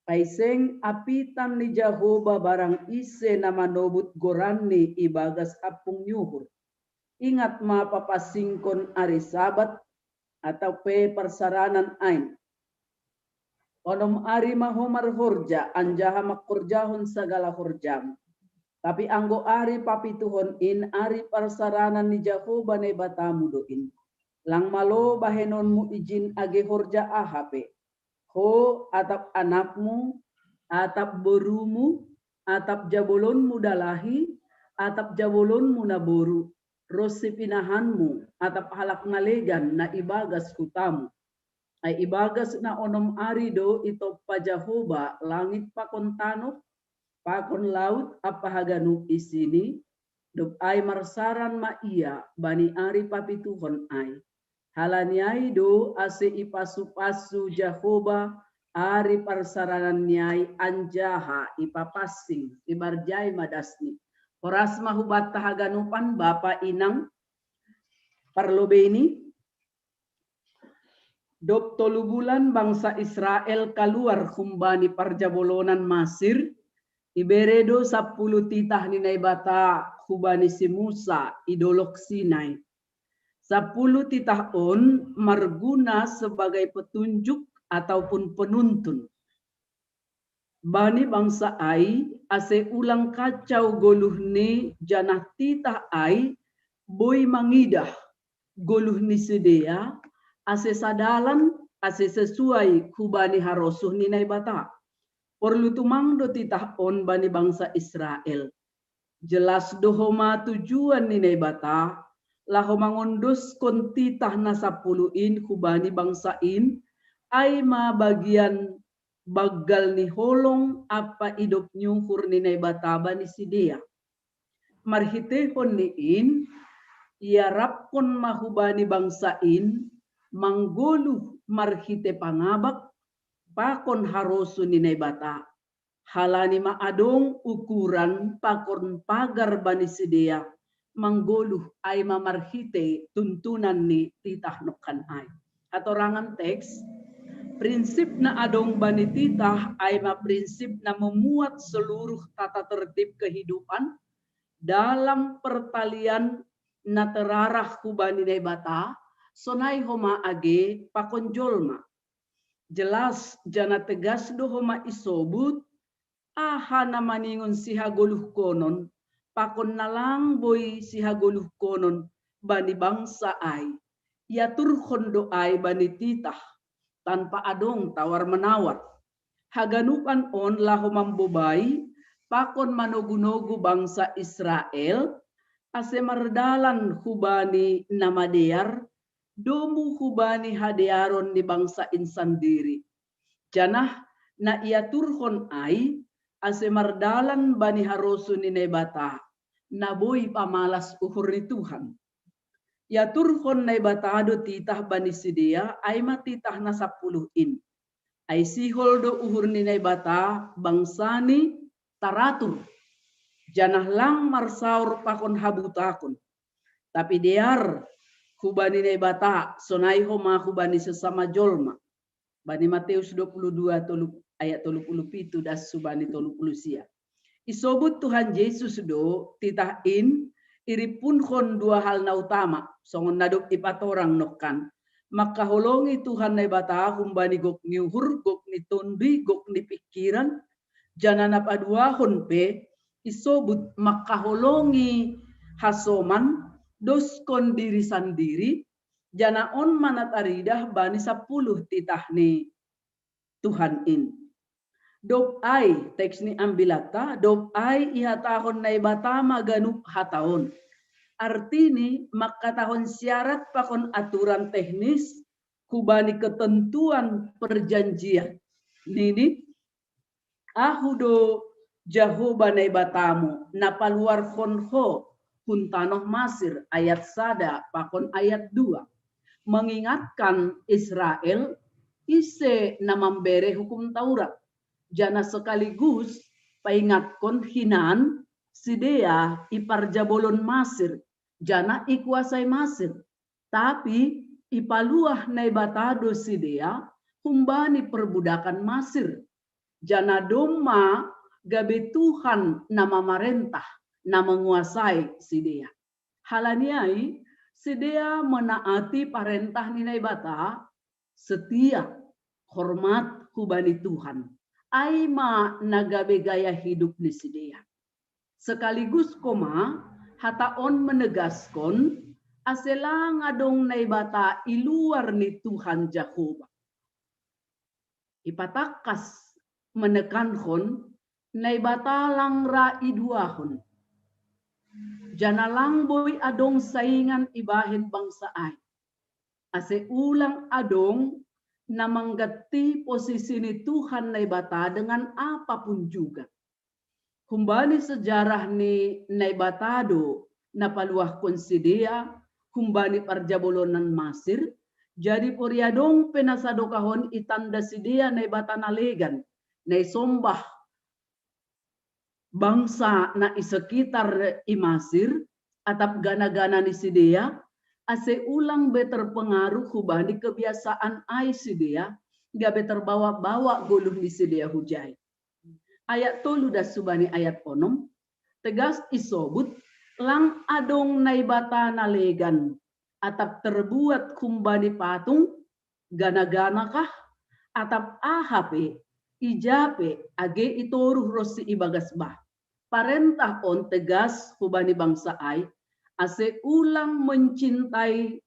Ai seng apitan ni Jahoba barang ise na manobut goranni ibagas hampung ni uhur. Ingat ma papansingkon ari Sabat atau pe parsaranan ain. Onom ari ma ho marhorja anjaha mangkorjahon sagala horjam. Tapi anggo ari papituhon in ari parsaranan ni Jahoba Naibatamu do in. Lang malo bahenonmu ijin age horja aha pe. Ho atap anakmu, atap borumu, atap jabolonmu dalahi, atap jabolonmu na boru, ronsi pinahanmu, atap halak na legan na ibagas hutamu. Ai ibagas na onom ari do itompa Jahoba langit pakon tanoh, pakon laut ampa haganup isini, dob ai marsaran ma ia bani ari papituhon ai. Halani ai do ase ipasu-pasu Jahoba ari parsaranan ni ai anjaha ipapansing, ibarjai ma dasni. Horas ma hubanta haganupan bapa inang, Parlobei ni, dob tolu bulan bangsa Israel kaluar humbani parjabolonan Masir, ibere do sapuluh titah ni Naibata hubani si Musa i dolok Sinai. Sapuluh titah on marguna sebagai petunjuk ataupun penuntun bani bangsa ai, ase ulang kacau goluhni, janah titah ai boi mangidah goluh ni sidea, ase sadalan, ase sesuai hubani harosuh ni Naibata. Porlu tumang do titah on bani bangsa Israel. Jelas do homa tujuan ni Naibata, laho mangondoskon titah na sapuluh in hubani bangsa in, ai ma bagian banggal ni holong ampa idop ni uhur ni Naibata bani sidea. Marhiteihon ni in, iarapkon ma hubani bangsa in manggoluh marhite pangabak pakon harosuh ni Naibata. Halani ma adong ukuran pakon pagar bani sidea manggoluh, ai ma marhite tuntunan ni titah nongkan ai. Hatorangan teks, prinsip na adong bani titah ai ma prinsip na memuat seluruh tata tertib kehidupan dalam pertalian na terarah hubani Naibata, sonai homa age pakon jolma. Jelas janah tegas do homa isobut, aha na maningon sihagoluhkonon pakon na lang boi sihagoluhkonon bani bangsa ai. Iaturhon do ai bani titah tanpa adong tawar-menawar. Haganupan on laho mambobai pakon manogu-nogu bangsa Israel, ase mardalan hubani na madear, domu hubani hadearon ni bangsa in sandiri. Janah na iaturhon ai, ase mardalan bani harosuh ni Naibata, na boi pamalas uhur ni Tuhan. Iaturhon Naibata do titah bani sidea, ai ma titah na sapuluh in. Ai sihol do uhur ni Naibata bangsa ni taratur, janah lang marsaor pakon habutakon. Tapi dear hubani Naibata, sonai homa hubani sesama jolma. Bani Mateus dua puluh dua tolu, ayat tolu puluh pitu das hubani tolu puluh sia. Isobut Tuhan Jesus do titah in irimpunhon dua hal na utama, songon na dob ipatorang nongkan. Mangkaholongi Tuhan Naibata humbani gok ni uhur, gok ni tonduy, gok ni pingkiran, janah na paduahon pe isobut mangkaholongi hasoman, doskon diri sandiri, janah on ma na taridah bani sapuluh titah ni Tuhan in. Dob ai, teks ni ambilanta, dob ai ihatahon Naibata ma ganup hata on. Artini mangkatahon syarat pakon aturan teknis hubani ketentuan perjanjian. Nini, Ahu do Jahowa Naibatamu, na paluarhon ho hun tanoh Masir, ayat sada pakon ayat dua. Mengingatkan Israel ise na mambere hukum Taurat, janah sekaligus paingatkon hinan sidea i parjabolon Masir, janah ikuasai Masir. Tapi ipaluah Naibata do sidea humbani perbudakan Masir, janah domma gabe Tuhan na mamarentah, na manguasai sidea. Halani ai sidea menaati parentah ni Naibata, setia, hormat hubani Tuhan. Ai ma na gabe gaya hidup ni sidea. Sekaligus koma hata on menegaskon ase lang adong Naibata i luar ni Tuhan Jahowa. Ipatangkas menekankon Naibata lang ra iduahon. Janah lang boi adong saingan ibahen bangsa ai. Ase ulang adong na mangganti posisi ni Tuhan Naibata dengan apapun juga. Humbani sejarah ni Naibata do na paluahkon sidea humbani parjabolonan Masir, jadi poriadong pe na sadokahon itanda sidea Naibata na legan, na isombah bangsa na i sekitar i Masir, atap gana-gana ni sidea, ase ulang be terpengaruh hubani kebiasaan ai sidea, gabe terbawa-bawa goluh ni sidea hujai. Ayat tolu das hubani ayat onom, tegas isobut, lang adong Naibata na legan, atap terbuat humbani patung, gana-gana kah, atap aha pe, ija pe, age itoruh ronsi ibagas bah. Parentah on tegas hubani bangsa ai, ase ulang mencintai,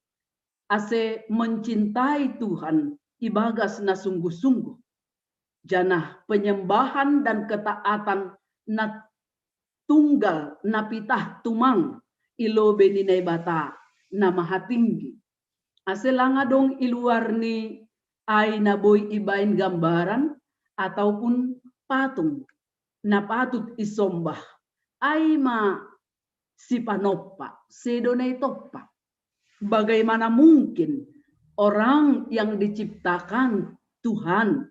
ase mencintai Tuhan ibagas na sungguh-sungguh. Janah penyembahan dan ketaatan na tunggal na pitah tumang i lobei ni Naibata na mahatinggi. Ase lang adong i luar ni ai na boi ibaen gambaran ataupun patung na patut isombah. Ai ma sipanompa, sedo na itompa. Bagaimana mungkin orang yang diciptakan Tuhan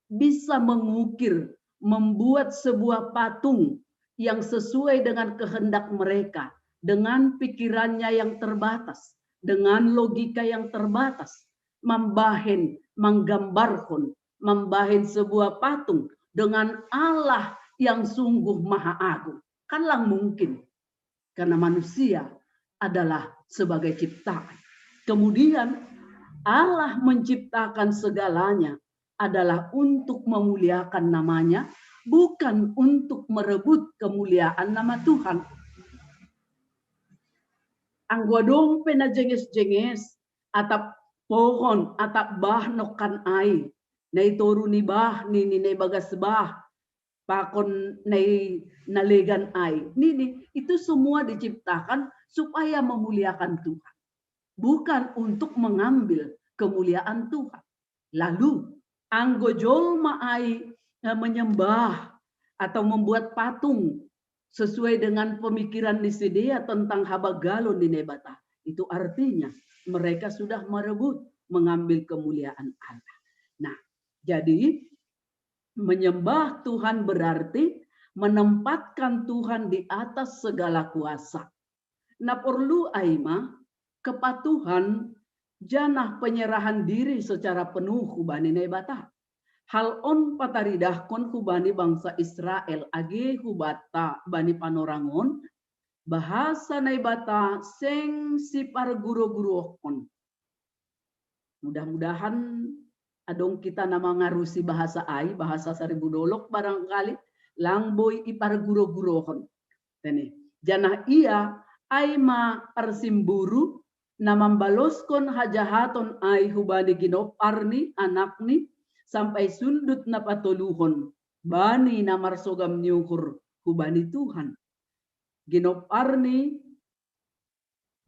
bisa mengukir, membuat sebuah patung yang sesuai dengan kehendak mereka, dengan pikirannya yang terbatas, dengan logika yang terbatas, mambahen, manggambarhon, mambahen sebuah patung dengan Allah yang sungguh maha agung. Kan lang mungkin, karena manusia adalah sebagai ciptaan. Kemudian Allah menciptakan segalanya adalah untuk memuliakan namanya, bukan untuk merebut kemuliaan nama Tuhan. Anggo adong pe na jenges-jenges, atap pohon, atap bah nongkan ai, na i toru ni bah, nini, na i bagas bah, pakon na i na legan ai, nini, itu semua diciptakan supaya memuliakan Tuhan, bukan untuk mengambil kemuliaan Tuhan. Lalu, anggo jolma ai, eh, menyembah atau membuat patung sesuai dengan pemikiran ni sidea tentang habagalon ni Naibata, itu artinya mereka sudah merebut, mengambil kemuliaan Allah. Nah, jadi menyembah Tuhan berarti menempatkan Tuhan di atas segala kuasa. Na porlu ai ma kepatuhan janah penyerahan diri secara penuh hubani Naibata. Hal on pataridahkon hubani bangsa Israel age hubanta bani panorang on, bahasa Naibata seng siparguro-gurohon. Mudah-mudahan adong kita na mangarusi bahasa ai, bahasa Saribu Dolok barangkali, lang boi iparguro-gurohon. Tene, janah ia ai ma parsimburu na mambaloskon hajahaton ai hubani ginopar ni anakni, sampai sundut na patoluhon bani na marsogam ni uhur hubani Tuhan. Ginopar ni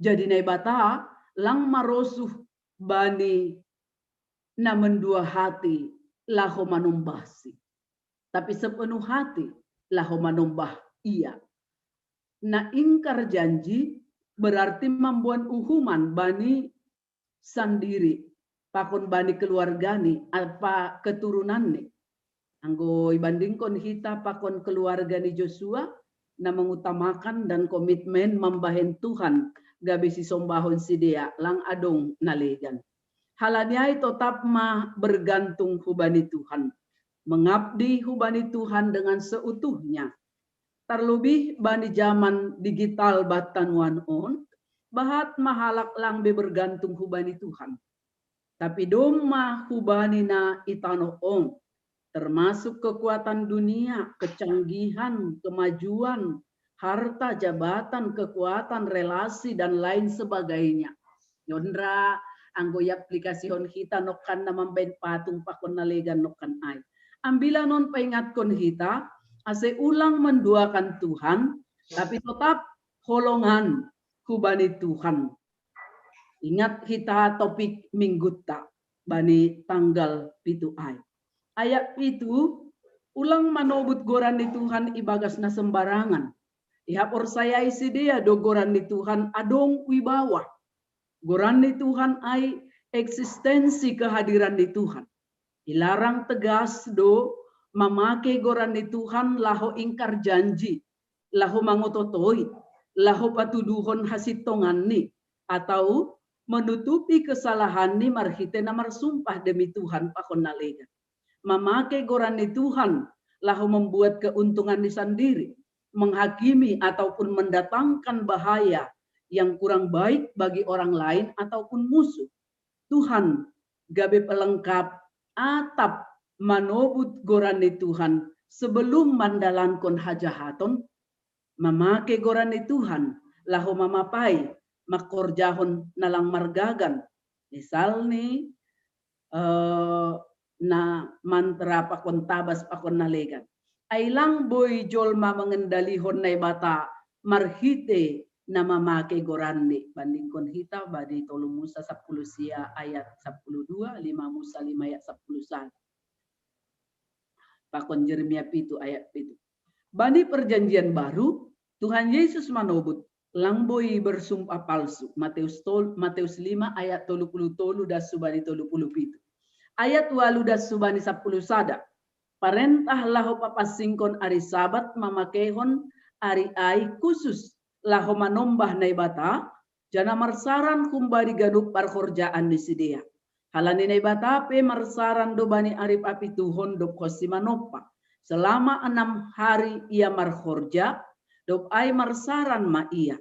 jadi Naibata lang marosuh bani na mendua hati laho manombahsi, tapi sepenuh hati laho manombah Ia. Na ingkar janji berarti mamboan uhuman bani sandiri, pakon bani keluargani, apa keturunanni. Anggo ibandingkon hita pakon keluarga ni Josua, na mengutamakan dan komitmen mambahen Tuhan gabe sisombahon sidea, lang adong na legan. Halani ai totap ma bergantung hubani Tuhan, mengabdi hubani Tuhan dengan seutuhnya. Tarlobih bani jaman digital banta nuan on, bahat ma halak lang be bergantung hubani Tuhan, tapi domma hubani na i tanoh on, termasuk kekuatan dunia, kecanggihan, kemajuan, harta, jabatan, kekuatan, relasi, dan lain sebagainya. Yondra, anggo iaplikasihon hita nongkan na mambahen patung pakon na legan nongkan ai. Ambilan on paingatkon hita, ase ulang menduakan Tuhan, tapi totap holongan hubani Tuhan. Ingat hita topik mingguta bani tanggal pitu ai. Ayat pitu, ulang manobut goran ni Tuhan ibagas na sembarangan. Ihaporsayai sidea do goran ni Tuhan adong wibawa. Goran ni Tuhan ai eksistensi kehadiran ni Tuhan. Ilarang tegas do mamake goran ni Tuhan laho ingkar janji, laho mangototoi, laho patuduhon hasintonganni, atau menutupi kesalahanni marhite na marsumpah demi Tuhan pakon na legan. Mamake goranni Tuhan laho membuat keuntunganni sandiri, menghakimi ataupun mendatangkan bahaya yang kurang baik bagi orang lain ataupun musuh. Tuhan gabe pelengkap atap manobut goranni Tuhan sebelum mandalankon hajahaton, mamake goranni Tuhan laho mamapai mangkorjahon na lang margagan, misalni eh, na mantra pakon tabas pakon na legan. Ai lang boi jolma mengendalihon Naibata marhite na mamake goranni. Bandingkon hita bani tolu Musa sapuluh sia ayat sapuluh dua, lima Musa lima ayat sapuluh sada. Pakon Jeremia pitu ayat pitu. Bani perjanjian baru, Tuhan Yesus manobut, lang boi bersumpah palsu. Matius, tol, Matius lima ayat tolu puluh tolu das subani tolu puluh pitu. Ayat walu das subani sapuluh sada. Parentah laho papansingkon ari Sabat mamakehon ari ai khusus laho manombah Naibata, jana marsaran humbani ganup parhorjaan ni sidea. Halani Naibata pe marsaran do bani ari papituhon dob honsi manompa. Selama enam hari ia marhorja, dob ai marsaran ma ia.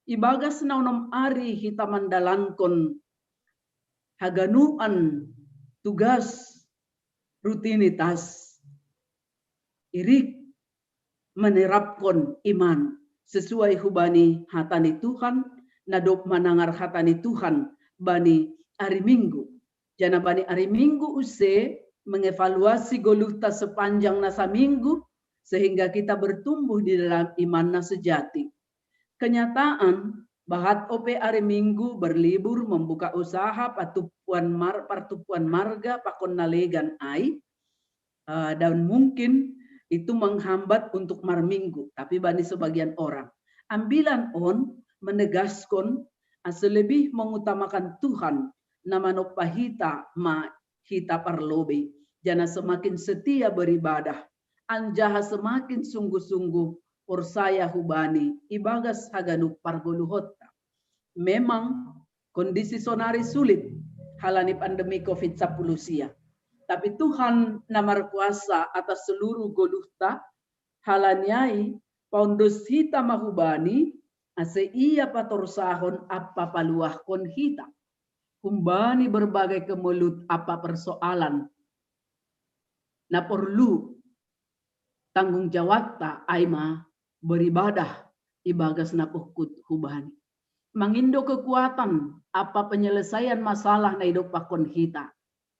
Ibagas na onom ari hita mandalankon haganuan tugas rutinitas irik menerapkon iman sesuai hubani hata ni Tuhan, na dob manangar hata ni Tuhan bani ari Minggu. Jana bani ari Minggu use mengevaluasi goluhta sepanjang nasa minggu, sehingga kita bertumbuh di dalam iman na sejati. Kenyataan, bahat ope ari Minggu berlibur membuka usaha patupuan mar, partupuan marga pakon na legan ai, uh, dan mungkin itu menghambat untuk marminggu, tapi bani sebagian orang. Ambilan on menegaskon ase lebih mengutamakan Tuhan na manompa hita ma hita parlobei, jana semakin setia beribadah, anjaha semakin sungguh-sungguh porsaya hubani ibagas haganup pargoluhonta. Memang kondisi sonari sulit halani pandemi covid sapuluh sia. Tapi Tuhan na markuasa atas seluruh goluhta, halani ai paondos hita ma hubani, ase ia patorsahon ampa paluahkon hita. Humbani berbagai kemelut ampa persoalan na porlu tanggung jawabta ai ma beribadah ibagas na pungkut hubani. Mangindo kekuatan ampa penyelesaian masalah na idompakkon hita.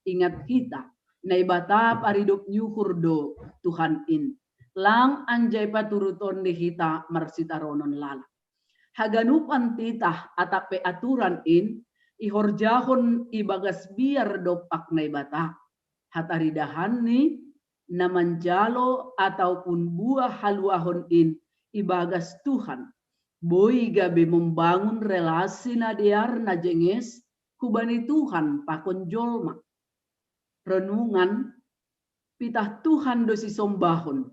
Ingat hita, Naibata paridop ni uhur do Tuhan in. Lang anjai paturuton ni hita marsitaronon lala. Haganupan titah atap pe aturan in ihorjahon ibagas biar dompak Naibata. Hataridahanni na manjalo ataupun buah haluahon in ibagas Tuhan. Boi gabe membangun relasi na dear na jenges hubani Tuhan pakon jolma. Renungan, pitah Tuhan do sisombahon.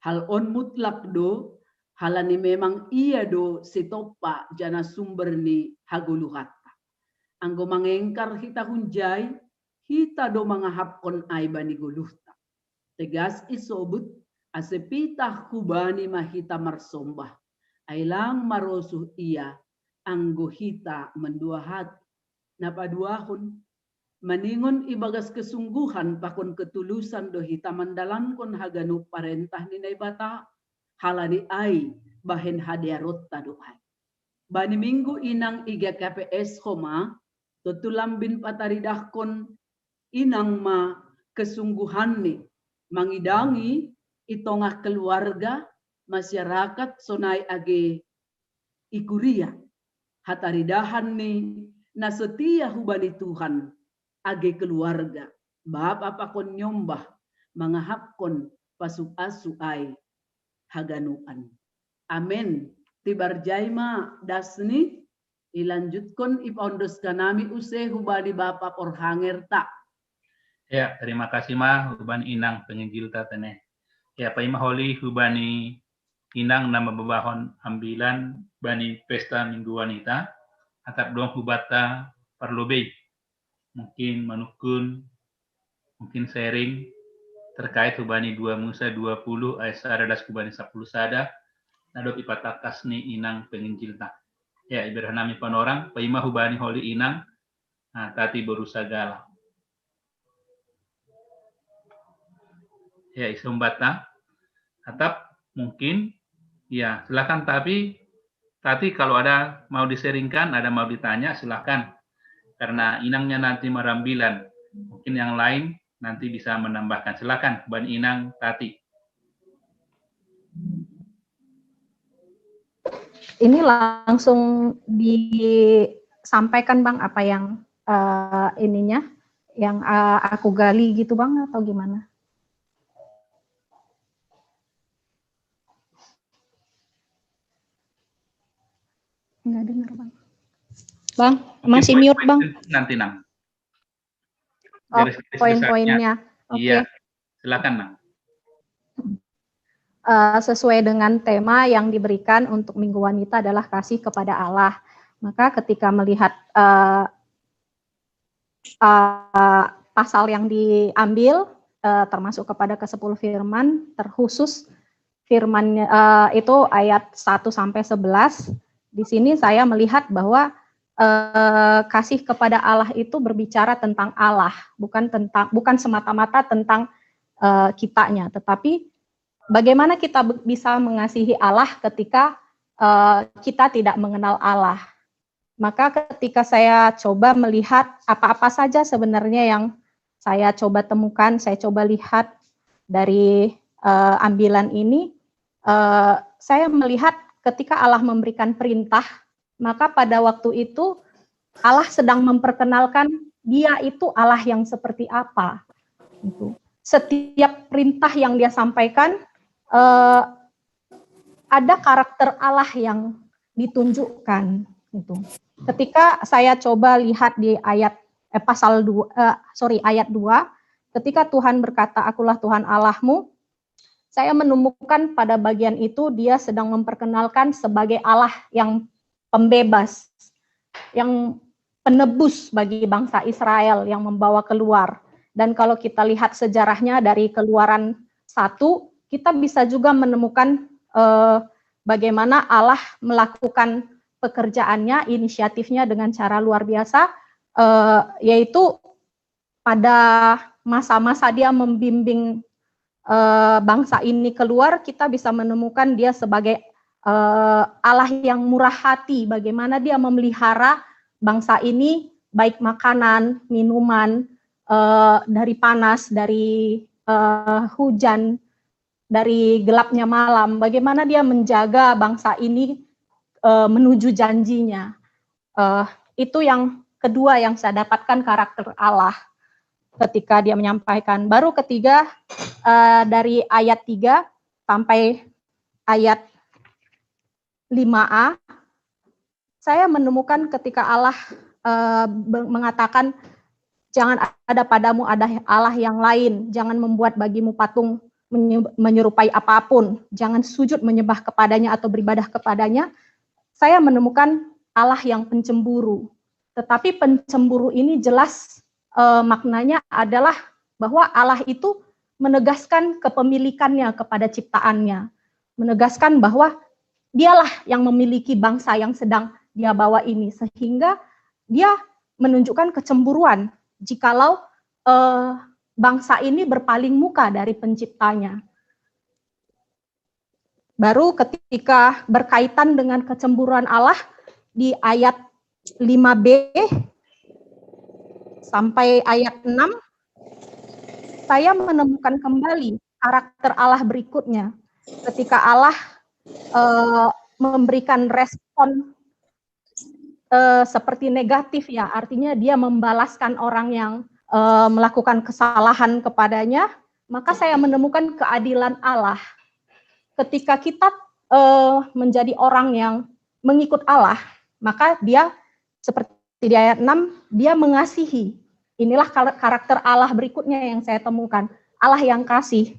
Hal on mutlak do, halani memang ia do sitompa jana sumber ni hagoluhanta. Anggo mangengkar hita hunjai, hita do mangahapkon ai bani goluhta. Tegas isobut, ase pitah hubani ma hita marsombah. Ai lang marosuh ia, anggo hita mandua hati. Na paduahon, maningon ibagas kesungguhan pakon ketulusan do hita mandalankon haganup parentah ni Naibata, halani ai bahen hadearonta do ai. Bani minggu inang i G K P S homa, tontu lambin pataridahkon inang ma kesungguhanni mangidangi i tongah keluarga, masyarakat sonai age i kuria. Hataridahanni na setia hubani Tuhan age keluarga, bapa pakon nyombah, mangahapkon pasupasu ai haganuan. Amen. Tibar jai ma dasni, ilanjutkon ipaondos hanami use hubani bapa porhangerta. Ya, terima kasih ma hubani inang penginjilta tene. Ya, paima holi hubani inang na mambebahon ambilan bani pesta minggu wanita, atap dong hubanta parlobei. Mungkin manukun, mungkin sharing terkait hubani dua Musa dua puluh ayat sada das hubani sapuluh sada, nado ipatakas ni inang penginjil ta. Ya, iberhanami panorang, paima hubani holi inang, nah, tati berusaha gala. Ya, isombata. Atap, mungkin, ya, silakan, tapi tati kalau ada mau diseringkan, ada mau ditanya, silakan. Karena inangnya nanti merambilan, mungkin yang lain nanti bisa menambahkan. Silakan, Ban Inang, tati. Ini langsung disampaikan, Bang, apa yang uh, ininya, yang uh, aku gali gitu, Bang, atau gimana? Nggak dengar, Bang. Bang, masih mute, Bang. Nanti, Nang. Oh, poin-poinnya. Iya, silakan, Nang. Uh, sesuai dengan tema yang diberikan untuk Minggu Wanita adalah kasih kepada Allah. Maka ketika melihat uh, uh, pasal yang diambil, uh, termasuk kepada kesepuluh firman, terkhusus firman uh, itu ayat satu sampai sebelas, di sini saya melihat bahwa uh, kasih kepada Allah itu berbicara tentang Allah, bukan tentang bukan semata-mata tentang uh, kitanya, tetapi bagaimana kita bisa mengasihi Allah ketika uh, kita tidak mengenal Allah. Maka ketika saya coba melihat apa-apa saja sebenarnya yang saya coba temukan, saya coba lihat dari uh, ambilan ini, uh, saya melihat ketika Allah memberikan perintah, maka pada waktu itu Allah sedang memperkenalkan Dia itu Allah yang seperti apa. Gitu. Setiap perintah yang Dia sampaikan, uh, ada karakter Allah yang ditunjukkan. Gitu. Ketika saya coba lihat di ayat eh, pasal dua, eh, sorry, ayat dua, ketika Tuhan berkata, "Akulah Tuhan Allahmu," saya menemukan pada bagian itu Dia sedang memperkenalkan sebagai Allah yang pembebas, yang penebus bagi bangsa Israel, yang membawa keluar. Dan kalau kita lihat sejarahnya dari Keluaran satu, kita bisa juga menemukan eh, bagaimana Allah melakukan pekerjaannya, inisiatifnya dengan cara luar biasa, eh, yaitu pada masa-masa Dia membimbing eh, bangsa ini keluar, kita bisa menemukan Dia sebagai eh, Allah yang murah hati, bagaimana Dia memelihara bangsa ini, baik makanan, minuman, eh, dari panas, dari eh, hujan, dari gelapnya malam, bagaimana Dia menjaga bangsa ini eh, menuju janjinya. Eh, itu yang kedua yang saya dapatkan, karakter Allah ketika Dia menyampaikan. Baru ketiga, eh, dari ayat tiga sampai ayat lima a, saya menemukan ketika Allah eh, mengatakan, "Jangan ada padamu ada Allah yang lain, jangan membuat bagimu patung menyerupai apapun, jangan sujud menyembah kepadanya atau beribadah kepadanya." Saya menemukan Allah yang pencemburu. Tetapi pencemburu ini jelas eh, maknanya adalah bahwa Allah itu menegaskan kepemilikannya kepada ciptaannya, menegaskan bahwa Dialah yang memiliki bangsa yang sedang Dia bawa ini, sehingga Dia menunjukkan kecemburuan jikalau eh, bangsa ini berpaling muka dari penciptanya. Baru ketika berkaitan dengan kecemburuan Allah di ayat lima b sampai ayat enam, saya menemukan kembali karakter Allah berikutnya. Ketika Allah eh, memberikan respon eh, seperti negatif, ya, artinya Dia membalaskan orang yang eh, melakukan kesalahan kepadanya, maka saya menemukan keadilan Allah. Ketika kita eh, menjadi orang yang mengikut Allah, maka Dia, seperti di ayat enam, Dia mengasihi. Inilah karakter Allah berikutnya yang saya temukan, Allah yang kasih.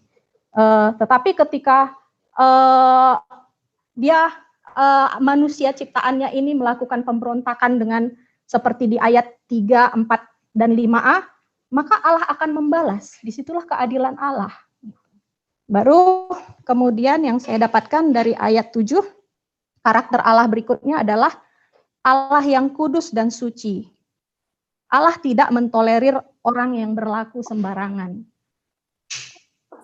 Eh, tetapi ketika eh, dia eh, manusia ciptaannya ini melakukan pemberontakan dengan seperti di ayat tiga, empat, dan lima a, maka Allah akan membalas. Disitulah keadilan Allah. Baru kemudian yang saya dapatkan dari ayat tujuh, karakter Allah berikutnya adalah Allah yang kudus dan suci. Allah tidak mentolerir orang yang berlaku sembarangan.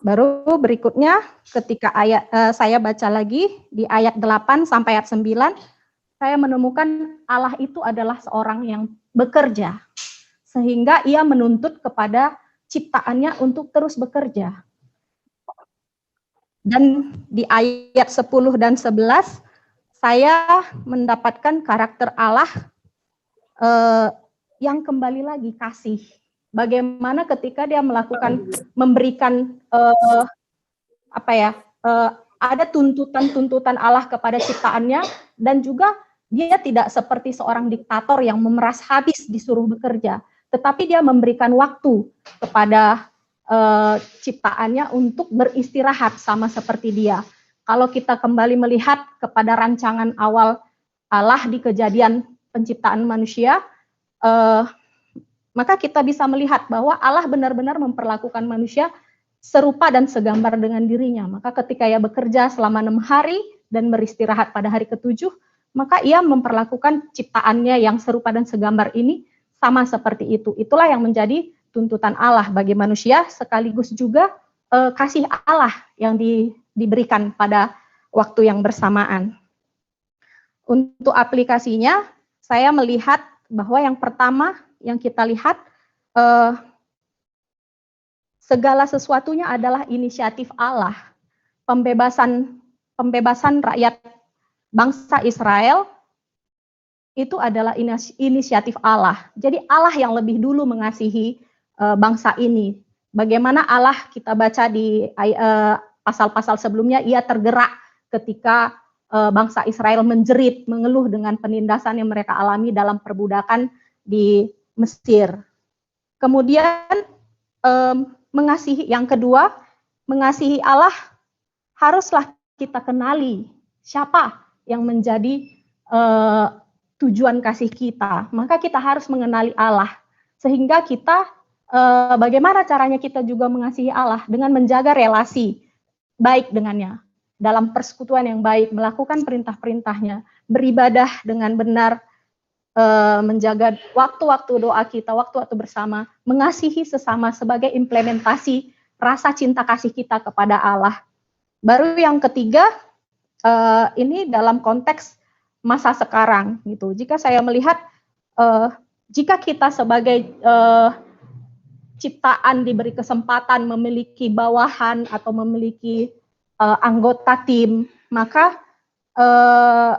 Baru berikutnya, ketika ayat, eh, saya baca lagi di ayat delapan sampai ayat sembilan, saya menemukan Allah itu adalah seorang yang bekerja, sehingga ia menuntut kepada ciptaannya untuk terus bekerja. Dan di ayat sepuluh dan sebelas, saya mendapatkan karakter Allah, eh, yang kembali lagi kasih. Bagaimana ketika dia melakukan, memberikan, eh, apa ya, eh, ada tuntutan-tuntutan Allah kepada ciptaannya, dan juga dia tidak seperti seorang diktator yang memeras habis disuruh bekerja, tetapi dia memberikan waktu kepada, eh, ciptaannya untuk beristirahat sama seperti dia. Kalau kita kembali melihat kepada rancangan awal Allah di kejadian penciptaan manusia, eh, maka kita bisa melihat bahwa Allah benar-benar memperlakukan manusia serupa dan segambar dengan dirinya. Maka ketika ia bekerja selama enam hari dan beristirahat pada hari ketujuh, maka ia memperlakukan ciptaannya yang serupa dan segambar ini sama seperti itu. Itulah yang menjadi tuntutan Allah bagi manusia, sekaligus juga, eh, kasih Allah yang di, diberikan pada waktu yang bersamaan. Untuk aplikasinya, saya melihat bahwa yang pertama yang kita lihat, eh, segala sesuatunya adalah inisiatif Allah. Pembebasan, pembebasan rakyat bangsa Israel itu adalah inis-, inisiatif Allah. Jadi Allah yang lebih dulu mengasihi, eh, bangsa ini. Bagaimana Allah, kita baca di ay-, eh, pasal-pasal sebelumnya, ia tergerak ketika, eh, bangsa Israel menjerit, mengeluh dengan penindasan yang mereka alami dalam perbudakan di Mesir. Kemudian, em, mengasihi, yang kedua, mengasihi Allah haruslah kita kenali siapa yang menjadi, eh, tujuan kasih kita. Maka kita harus mengenali Allah, sehingga kita, eh, bagaimana caranya kita juga mengasihi Allah? Dengan menjaga relasi baik dengannya, dalam persekutuan yang baik, melakukan perintah-perintahnya, beribadah dengan benar, eh, menjaga waktu-waktu doa kita, waktu-waktu bersama, mengasihi sesama sebagai implementasi rasa cinta kasih kita kepada Allah. Baru yang ketiga, eh, ini dalam konteks masa sekarang gitu. Jika saya melihat, eh, jika kita sebagai, eh, ciptaan diberi kesempatan memiliki bawahan atau memiliki, eh, anggota tim, maka, eh,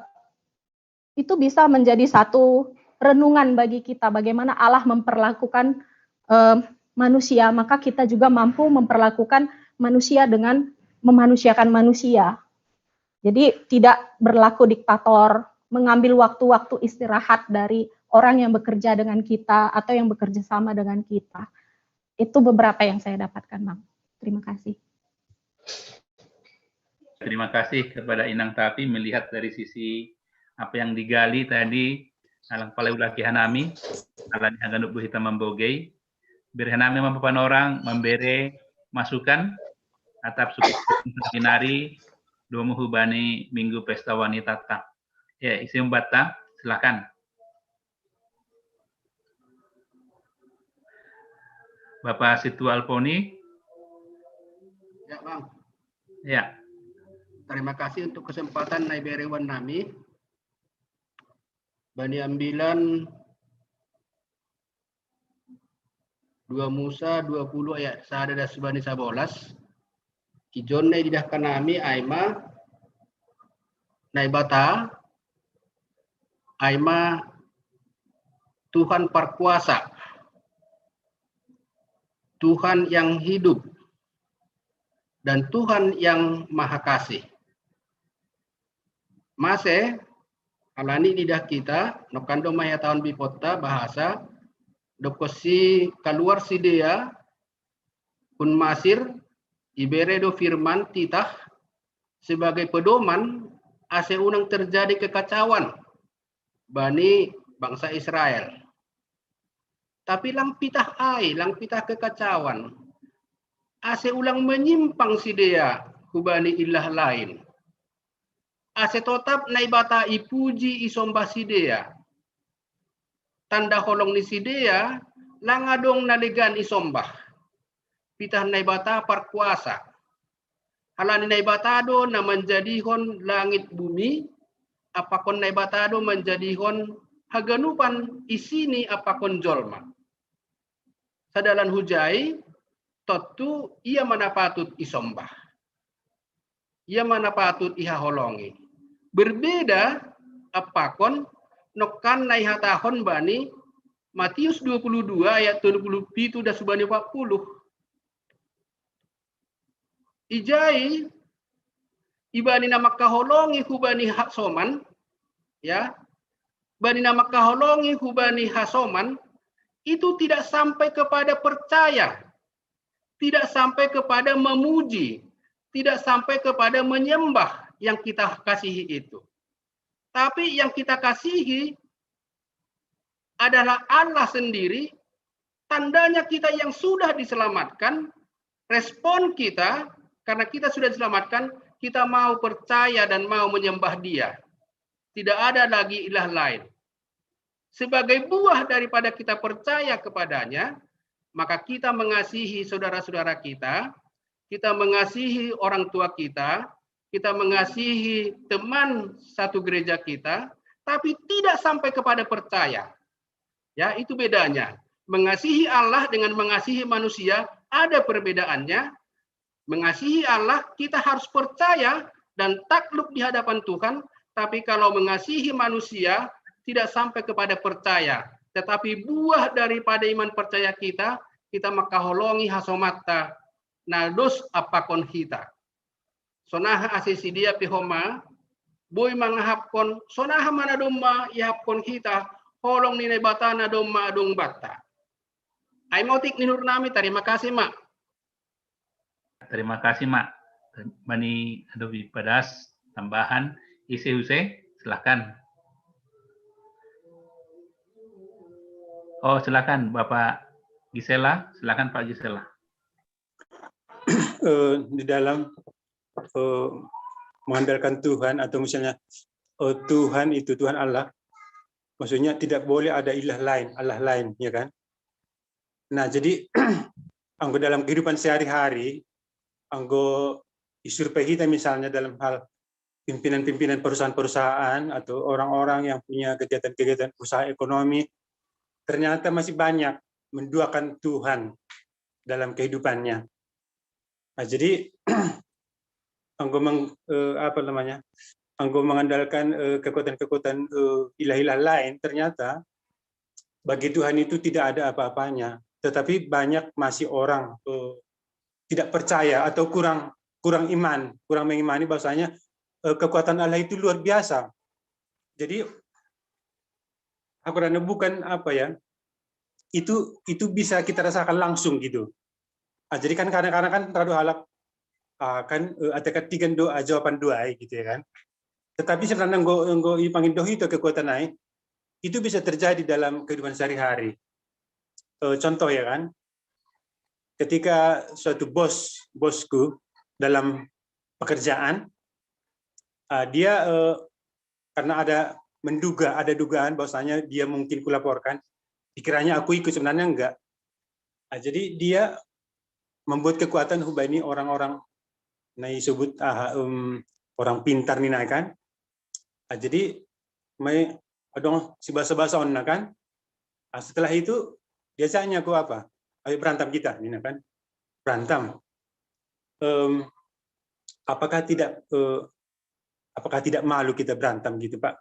itu bisa menjadi satu renungan bagi kita, bagaimana Allah memperlakukan, eh, manusia, maka kita juga mampu memperlakukan manusia dengan memanusiakan manusia. Jadi tidak berlaku diktator, mengambil waktu-waktu istirahat dari orang yang bekerja dengan kita atau yang bekerja sama dengan kita. Itu beberapa yang saya dapatkan, Bang. Terima kasih. Terima kasih kepada Inang Tapi, melihat dari sisi apa yang digali tadi, alang pala ulaki hanami, alani haganup buhita mambogei, bere hanami mampapanorang, mambere masukan, atap suku binari, domu hubani minggu pesta wanita ta. Ya, isi umbatta, silakan. Bapak Situ Alponi. Ya, Bang. Ya. Terima kasih untuk kesempatan nai berewan nami. Bani ambilan dua Musa dua puluh ayat sada das bani sabolas. Ijon nai didahkan nami aima Naibata, aima Tuhan parkuasa, Tuhan yang hidup, dan Tuhan yang maha kasih. Mase, alani didah kita, nokando maya tahun bipotta bahasa, dokosi kaluar sidea, kun Masir, ibere do firman titah, sebagai pedoman, ase unang terjadi kekacauan bani bangsa Israel. Tapi lang pitah ai, lang pitah kekacauan. Ase ulang menyimpang sidea hubani ilah lain. Ase totap Naibata ipuji isombah sidea. Tanda holong ni sidea, lang adong na legan isombah. Pitah Naibata parkuasa. Halani Naibata do na manjadihon langit bumi, ampakon Naibata do manjadihon haganupan isini ampakon jolma. Sadalan hujai, tontu ia ma na patut isombah. Ia ma na patut ihaholongi. Berbeda ampakon nongkan na ihatahon bani Matius dua puluh dua ayat tolu puluh pitu das hubani opat puluh. Ijai, ibani na mangkaholongi hubani hasoman, ya, bani na mangkaholongi hubani hasoman, itu tidak sampai kepada percaya, tidak sampai kepada memuji, tidak sampai kepada menyembah yang kita kasihi itu. Tapi yang kita kasihi adalah Allah sendiri, tandanya kita yang sudah diselamatkan, respon kita, karena kita sudah diselamatkan, kita mau percaya dan mau menyembah Dia. Tidak ada lagi ilah lain. Sebagai buah daripada kita percaya kepada-Nya, maka kita mengasihi saudara-saudara kita, kita mengasihi orang tua kita, kita mengasihi teman satu gereja kita, tapi tidak sampai kepada percaya. Ya, itu bedanya. Mengasihi Allah dengan mengasihi manusia ada perbedaannya. Mengasihi Allah, kita harus percaya dan takluk di hadapan Tuhan, tapi kalau mengasihi manusia, tidak sampai kepada percaya. Tetapi buah daripada iman percaya kita, kita mangkaholongi hasomatta, na dos ampakon hita. Sonaha ase sidea pe homa, boi mangahapkon, sonaha ma na domma iahapkon hita, holong ni Naibata na domma adong banta. Ai ma otik ni uhur nami, tarima kasih ma. Terima kasih ma. Bani adopi padas tambahan, ise use, silakan. Oh, silakan Bapak Gisela, silakan Pak Gisela. Eh, di dalam eh, mengandalkan Tuhan atau misalnya eh, Tuhan itu Tuhan Allah, maksudnya tidak boleh ada ilah lain, Allah lain, ya kan? Nah, jadi anggo dalam kehidupan sehari-hari, anggo disurvei kita misalnya dalam hal pimpinan-pimpinan perusahaan-perusahaan atau orang-orang yang punya kegiatan-kegiatan usaha ekonomi, ternyata masih banyak menduakan Tuhan dalam kehidupannya. Nah, jadi anggo meng, eh, apa namanya, anggo mengandalkan eh, kekuatan-kekuatan eh, ilah-ilah lain, ternyata bagi Tuhan itu tidak ada apa-apanya. Tetapi banyak masih orang eh, tidak percaya atau kurang kurang iman, kurang mengimani bahwasanya eh, kekuatan Allah itu luar biasa. Jadi aku rasa bukan apa ya, itu itu bisa kita rasakan langsung gitu. Ah, jadi kan kadang-kadang kan terlalu halak ah, kan eh, ada ketiga doa jawaban doa gitu ya kan. Tetapi sebenarnya nggo nggo ipangindo itu kekuatan naik itu bisa terjadi dalam kehidupan sehari-hari. Eh, contoh ya kan, ketika suatu bos bosku dalam pekerjaan, ah, dia eh, karena ada menduga ada dugaan bahwasanya dia mungkin kulaporkan, dikiranya aku ikut, sebenarnya enggak. Ah, jadi dia membuat kekuatan hubani orang-orang na disebut ah, um, orang pintar ni kan. Ah, jadi mai adong sibasa-basa on kan. Ah, setelah itu diajaknya ku apa? Ayo berantem kita ni kan. Berantem. Um, apakah tidak uh, apakah tidak malu kita berantem gitu Pak?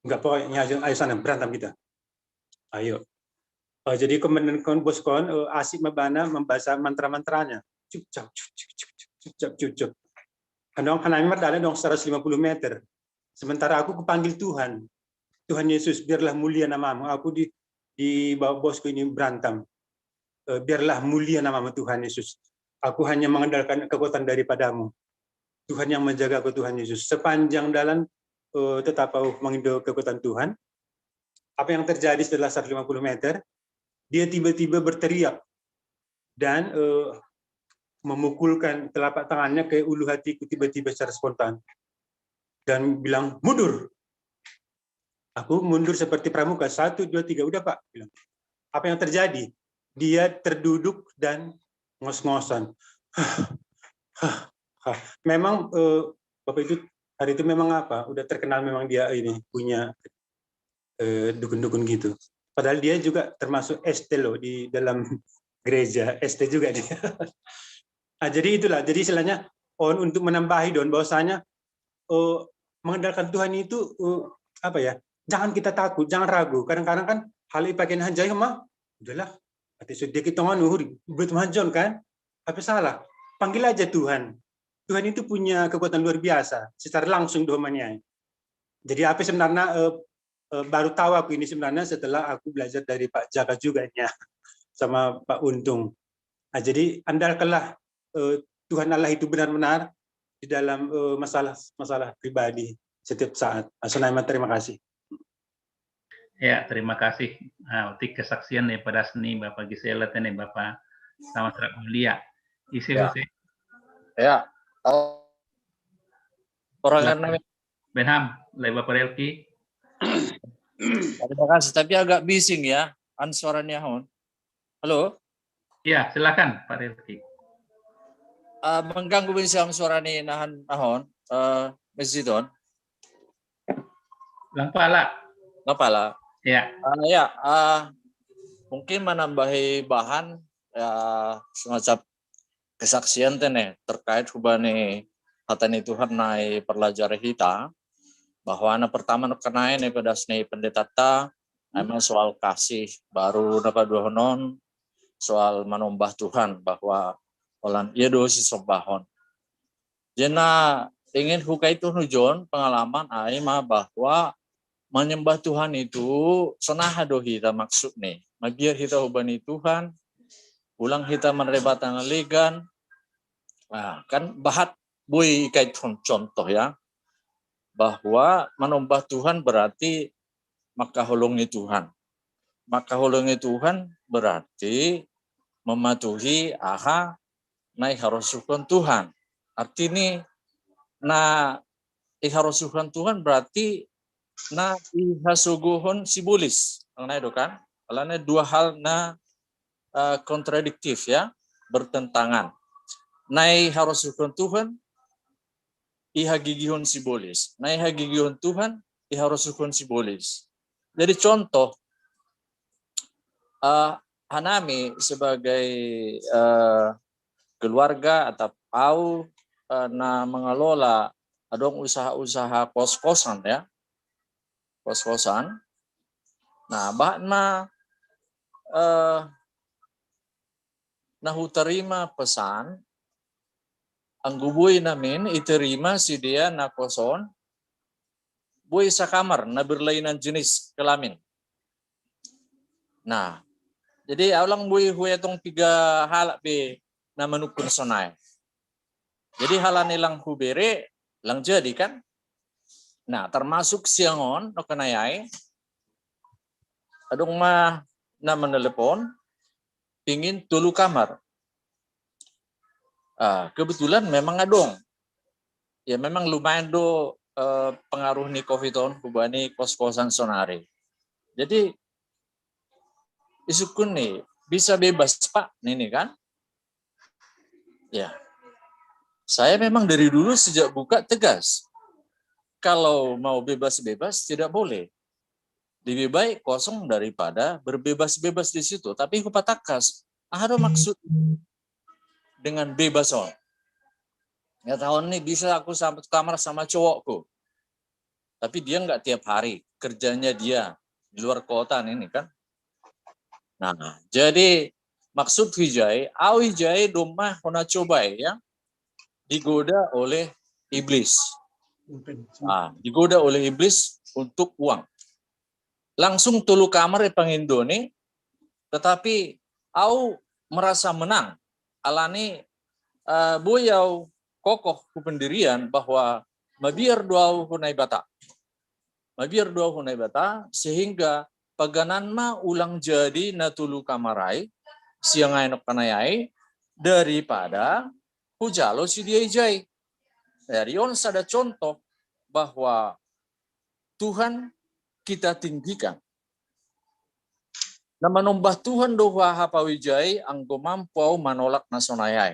Enggak, pokoknya ayo, ayo sana berantem kita. Ayo. Oh, jadi komandan kon bos kon uh, asik mabana membaca mantra-mantranya. Cup cap cup cup cup cup cup cup cup. Andong hanami mardala dong seratus lima puluh meter. Sementara aku kupanggil Tuhan. Tuhan Yesus, biarlah mulia namamu. Aku di di bawah bosku ini berantem. Uh, biarlah mulia namamu Tuhan Yesus. Aku hanya mengandalkan kekuatan daripadamu. Tuhan yang menjaga aku Tuhan Yesus. Sepanjang jalan uh, tetap aku mengindo kekuatan Tuhan. Apa yang terjadi setelah seratus lima puluh meter? Dia tiba-tiba berteriak dan uh, memukulkan telapak tangannya ke ulu hatiku tiba-tiba secara spontan dan bilang, "Mundur." Aku mundur seperti pramuka, satu, dua, tiga, "Udah, Pak," bilang. Apa yang terjadi? Dia terduduk dan ngos-ngosan. Memang uh, Bapak itu hari itu memang apa? Udah terkenal memang dia ini punya uh, dukun-dukun gitu. Padahal dia juga termasuk S T loh di dalam gereja, S T juga dia. Nah, jadi itulah, jadi istilahnya on untuk menambahi don bahwasanya uh, mengandalkan Tuhan itu uh, apa ya? Jangan kita takut, jangan ragu. Kadang-kadang kan hal ipakin hanjai mah, "Udahlah, ati sudah kita nganu huri, buat majon kan? Apa salah? Panggil aja Tuhan. Tuhan itu punya kekuatan luar biasa secara langsung doh maniai." Jadi apa sebenarnya uh, uh, baru tahu aku ini sebenarnya setelah aku belajar dari Pak Jaka juga ya, sama Pak Untung. Nah, jadi andalkanlah uh, Tuhan Allah itu benar-benar di dalam uh, masalah masalah pribadi setiap saat. Asanama, terima kasih. Ya, terima kasih. Nah, utik kesaksian nih pada seni Bapak Gisela nih Bapak sama serak mulia. Isi Ya. Hussein. Ya. Oh. Orang Silakan. Karena Benham, lai Bapak Relki. Terima kasih, tapi agak bising ya, an suaranya hon. Halo, Ya, silakan Pak Relki. uh, mengganggu bising suara ni nahan ahon, uh, Mas Zidon. Langpala. Apa lah? Ya, Uh, ya, uh, mungkin menambahi bahan ya semacam kesaksian tene terkait hubani hata ni Tuhan nai pelajari kita bahwa na pertama na kenai ni pada seni pendeta ta emang soal kasih, baru dapat dua honon soal menombah Tuhan bahwa olan ia dosi sombahon. Jena ingin hukai tu hujon pengalaman ai ma bahwa menyembah Tuhan itu sonaha do hita maksud ni. Mabiar hita hubani Tuhan, ulang hita menerima tangan legan. Nah, kan bahat bui kait contoh ya. Bahwa menombah Tuhan berarti makaholongi Tuhan. Makaholongi Tuhan berarti mematuhi aha nai harus hukum Tuhan. Arti ni na iharosuhan Tuhan berarti na ihasogohon sibolis. Ang nai do kan? Alana dua hal na uh, kontradiktif ya, bertentangan. Na iharosuhan Tuhan ihagigihon sibolis. Na ihagigihon Tuhan iharosuhan sibolis. Jadi contoh uh, hanami sebagai uh, keluarga atau au uh, na mengelola adong usaha-usaha kos-kosan ya, kos-kosan. Nah, bahkan ma eh, nahu terima pesan, anggubui namin iterima si dia na koson, bui sakamar na berlainan jenis kelamin. Nah, jadi aulang bui huetong tiga halak be na manukun sonai. Jadi halani lang hubere lang jadi kan. Nah, termasuk siangon no kenayai adong ma na menelepon pingin tulu kamar. Ah, kebetulan memang adong. Ya memang lumayan do eh, pengaruh ni covid on kubani kos-kosan sonari. Jadi isukun nih bisa bebas Pak ini kan? Ya. Saya memang dari dulu sejak buka tegas. Kalau mau bebas-bebas tidak boleh. Lebih baik kosong daripada berbebas-bebas di situ. Tapi kupatakas, ada maksud dengan bebas on. Ya tahun ini bisa aku sampai kamar sama cowokku. Tapi dia nggak tiap hari kerjanya dia di luar kota ini kan. Nah, jadi maksud hijai, au hijai domah hona cobai ya, digoda oleh iblis. Ah, digoda oleh iblis untuk uang. Langsung tulu kamar ya pangindoni, tetapi au merasa menang. Alani uh, buyau kokoh ku pendirian bahwa mabiar doau hunai bata. Mabiar doau hunai bata sehingga paganan ma ulang jadi na tolu kamar ai, siang ai nokkanai ai, daripada hujalo si dia ijai. Jadi on sada contoh bahwa Tuhan kita tinggikan. Na manombah Tuhan do huhaha pawijai anggo mampu au manolak na sonai ai.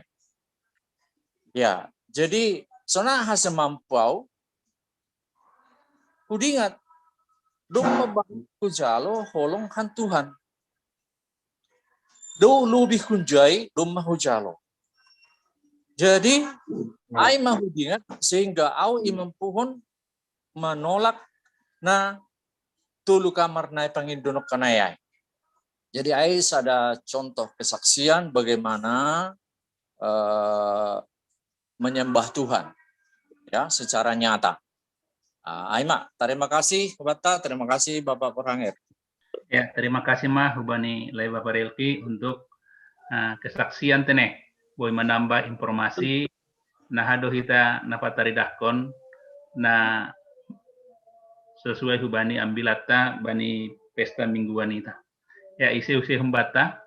Ya, jadi sonai hase mampu au, hudingat, dong ma bahat hujalo holong han Tuhan. Do lobi hunjai, dong ma hujalo. Jadi, ai ma hudingat sehingga au i mampuhon manolak na tolu kamar nai pangindonok kanai ai. Jadi ai sada contoh kesaksian bagaimana uh, menyembah Tuhan ya secara nyata. Uh, ai ma, terima kasih Bata, terima kasih Bapak Perhanger. Ya, terima kasih ma hubani lai Bapak Relki untuk uh, kesaksian tene. Boi menambah informasi, nah do hita na pataridahkon na sesuai hubani ambilatta bani pesta mingguan ita. Ya, ise use hembata,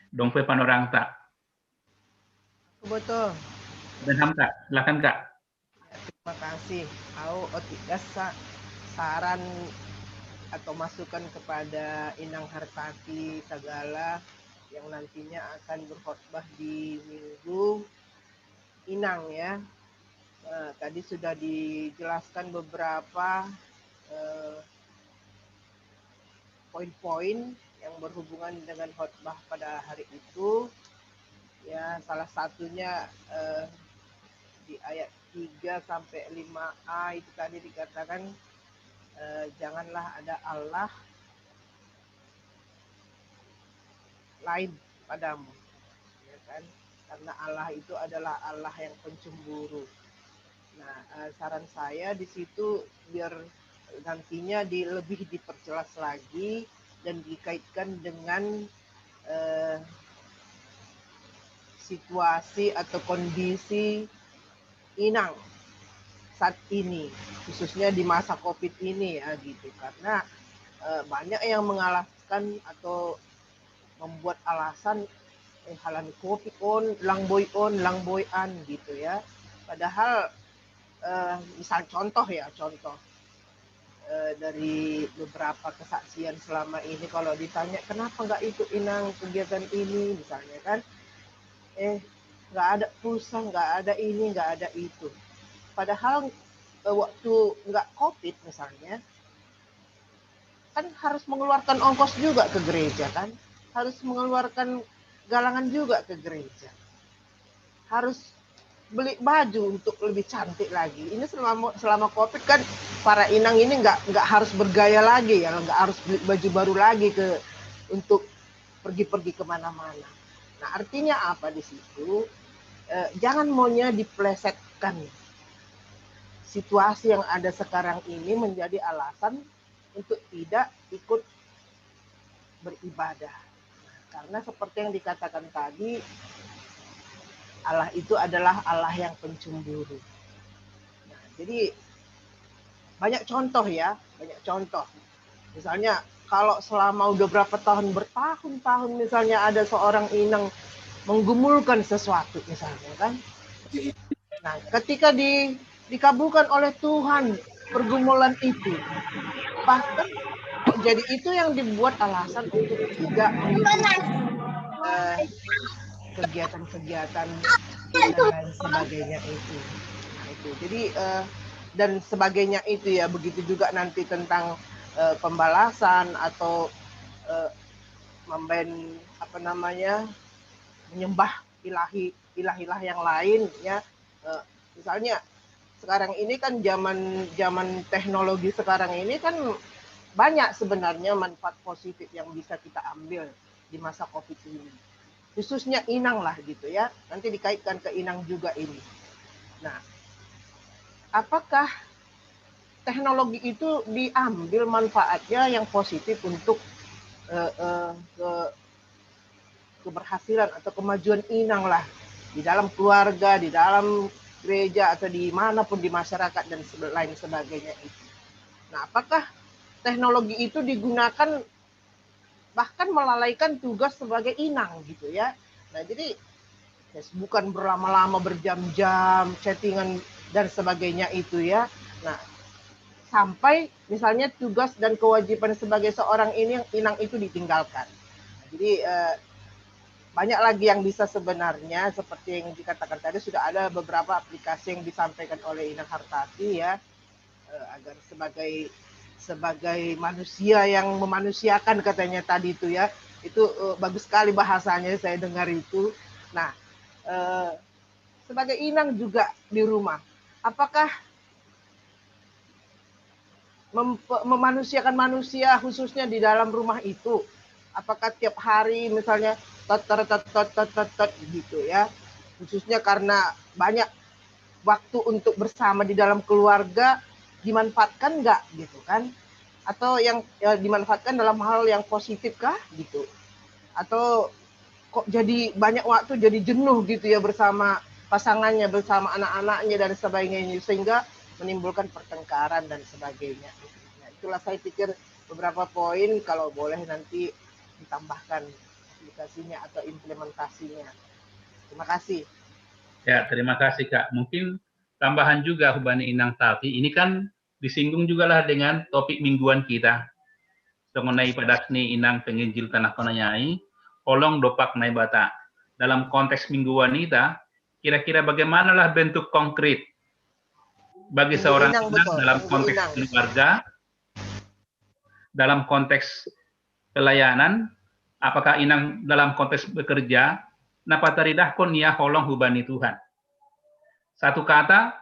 dong pe panorangta. Betul. Dan Hamka, silakan Kak. Terima kasih. Au otigas saran atau masukan kepada Inang Hartati Sagala yang nantinya akan berkhotbah di Minggu Inang ya. Nah, tadi sudah dijelaskan beberapa eh, poin-poin yang berhubungan dengan khotbah pada hari itu. Ya, salah satunya eh, di ayat tiga sampai lima A itu tadi dikatakan eh, janganlah ada Allah lain padamu, ya kan? Karena Allah itu adalah Allah yang pencemburu. Nah, eh, saran saya di situ biar nantinya di, lebih diperjelas lagi dan dikaitkan dengan eh, situasi atau kondisi Inang saat ini, khususnya di masa COVID ini ya gitu, karena eh, banyak yang mengalahkan atau membuat alasan eh halan COVID on, lang boi on, lang boi an gitu ya. Padahal eh, misal contoh ya, contoh eh, dari beberapa kesaksian selama ini kalau ditanya kenapa nggak ikut Inang kegiatan ini misalnya kan, eh nggak ada pulsa, nggak ada ini, nggak ada itu. Padahal eh, waktu nggak COVID misalnya, kan harus mengeluarkan ongkos juga ke gereja kan, harus mengeluarkan galangan juga ke gereja, harus beli baju untuk lebih cantik lagi. Ini selama selama COVID kan para inang ini nggak nggak harus bergaya lagi ya, nggak harus beli baju baru lagi ke untuk pergi-pergi kemana-mana. Nah, artinya apa di situ? Eh, jangan maunya diplesetkan. Situasi yang ada sekarang ini menjadi alasan untuk tidak ikut beribadah. Karena seperti yang dikatakan tadi, Allah itu adalah Allah yang pencemburu. Nah, jadi banyak contoh ya, banyak contoh. Misalnya kalau selama udah berapa tahun, bertahun-tahun misalnya ada seorang inang menggumulkan sesuatu misalnya kan. Nah, ketika di, dikabulkan oleh Tuhan pergumulan itu, bahkan jadi itu yang dibuat alasan untuk tidak mengikuti eh, kegiatan-kegiatan dan lain sebagainya itu. Nah, itu. Jadi eh, dan sebagainya itu ya, begitu juga nanti tentang eh, pembalasan atau eh, memben apa namanya, menyembah ilahi ilah-ilah yang lain ya. Eh, misalnya sekarang ini kan zaman zaman teknologi sekarang ini kan banyak sebenarnya manfaat positif yang bisa kita ambil di masa COVID ini. Khususnya inang lah gitu ya. Nanti dikaitkan ke inang juga ini. Nah, apakah teknologi itu diambil manfaatnya yang positif untuk eh, eh, ke keberhasilan atau kemajuan inang lah di dalam keluarga, di dalam gereja atau di mana pun di masyarakat dan lain sebagainya itu. Nah, apakah teknologi itu digunakan bahkan melalaikan tugas sebagai inang gitu ya. Nah, jadi Facebookan berlama-lama, berjam-jam, chattingan dan sebagainya itu ya. Nah, sampai misalnya tugas dan kewajiban sebagai seorang ini, inang itu ditinggalkan. Jadi eh, banyak lagi yang bisa sebenarnya, seperti yang dikatakan tadi, sudah ada beberapa aplikasi yang disampaikan oleh Inang Hartati ya, eh, agar sebagai sebagai manusia yang memanusiakan katanya tadi itu ya, itu eh, bagus sekali bahasanya, saya dengar itu. Nah, eh, sebagai inang juga di rumah, apakah mem- memanusiakan manusia khususnya di dalam rumah itu? Apakah tiap hari misalnya tot tot tot tot tot tot tot gitu ya? Khususnya karena banyak waktu untuk bersama di dalam keluarga, dimanfaatkan nggak gitu kan? Atau yang ya, dimanfaatkan dalam hal yang positif kah gitu? Atau kok jadi banyak waktu jadi jenuh gitu ya bersama pasangannya, bersama anak-anaknya dan sebagainya, sehingga menimbulkan pertengkaran dan sebagainya. Nah, itulah saya pikir beberapa poin, kalau boleh nanti ditambahkan aplikasinya atau implementasinya. Terima kasih. Ya, terima kasih Kak. Mungkin tambahan juga hubani Inang Tati, ini kan disinggung juga lah dengan topik mingguan kita. Songon na ipadas ni Inang penginjil tana kona i, holong dompak Naibata. Dalam konteks mingguan ita, kira-kira bagaimanalah bentuk konkret bagi seorang inang, inang betul, dalam konteks inang. Keluarga, dalam konteks pelayanan, apakah inang dalam konteks bekerja, na pataridahkon ia holong hubani Tuhan. Satu kata,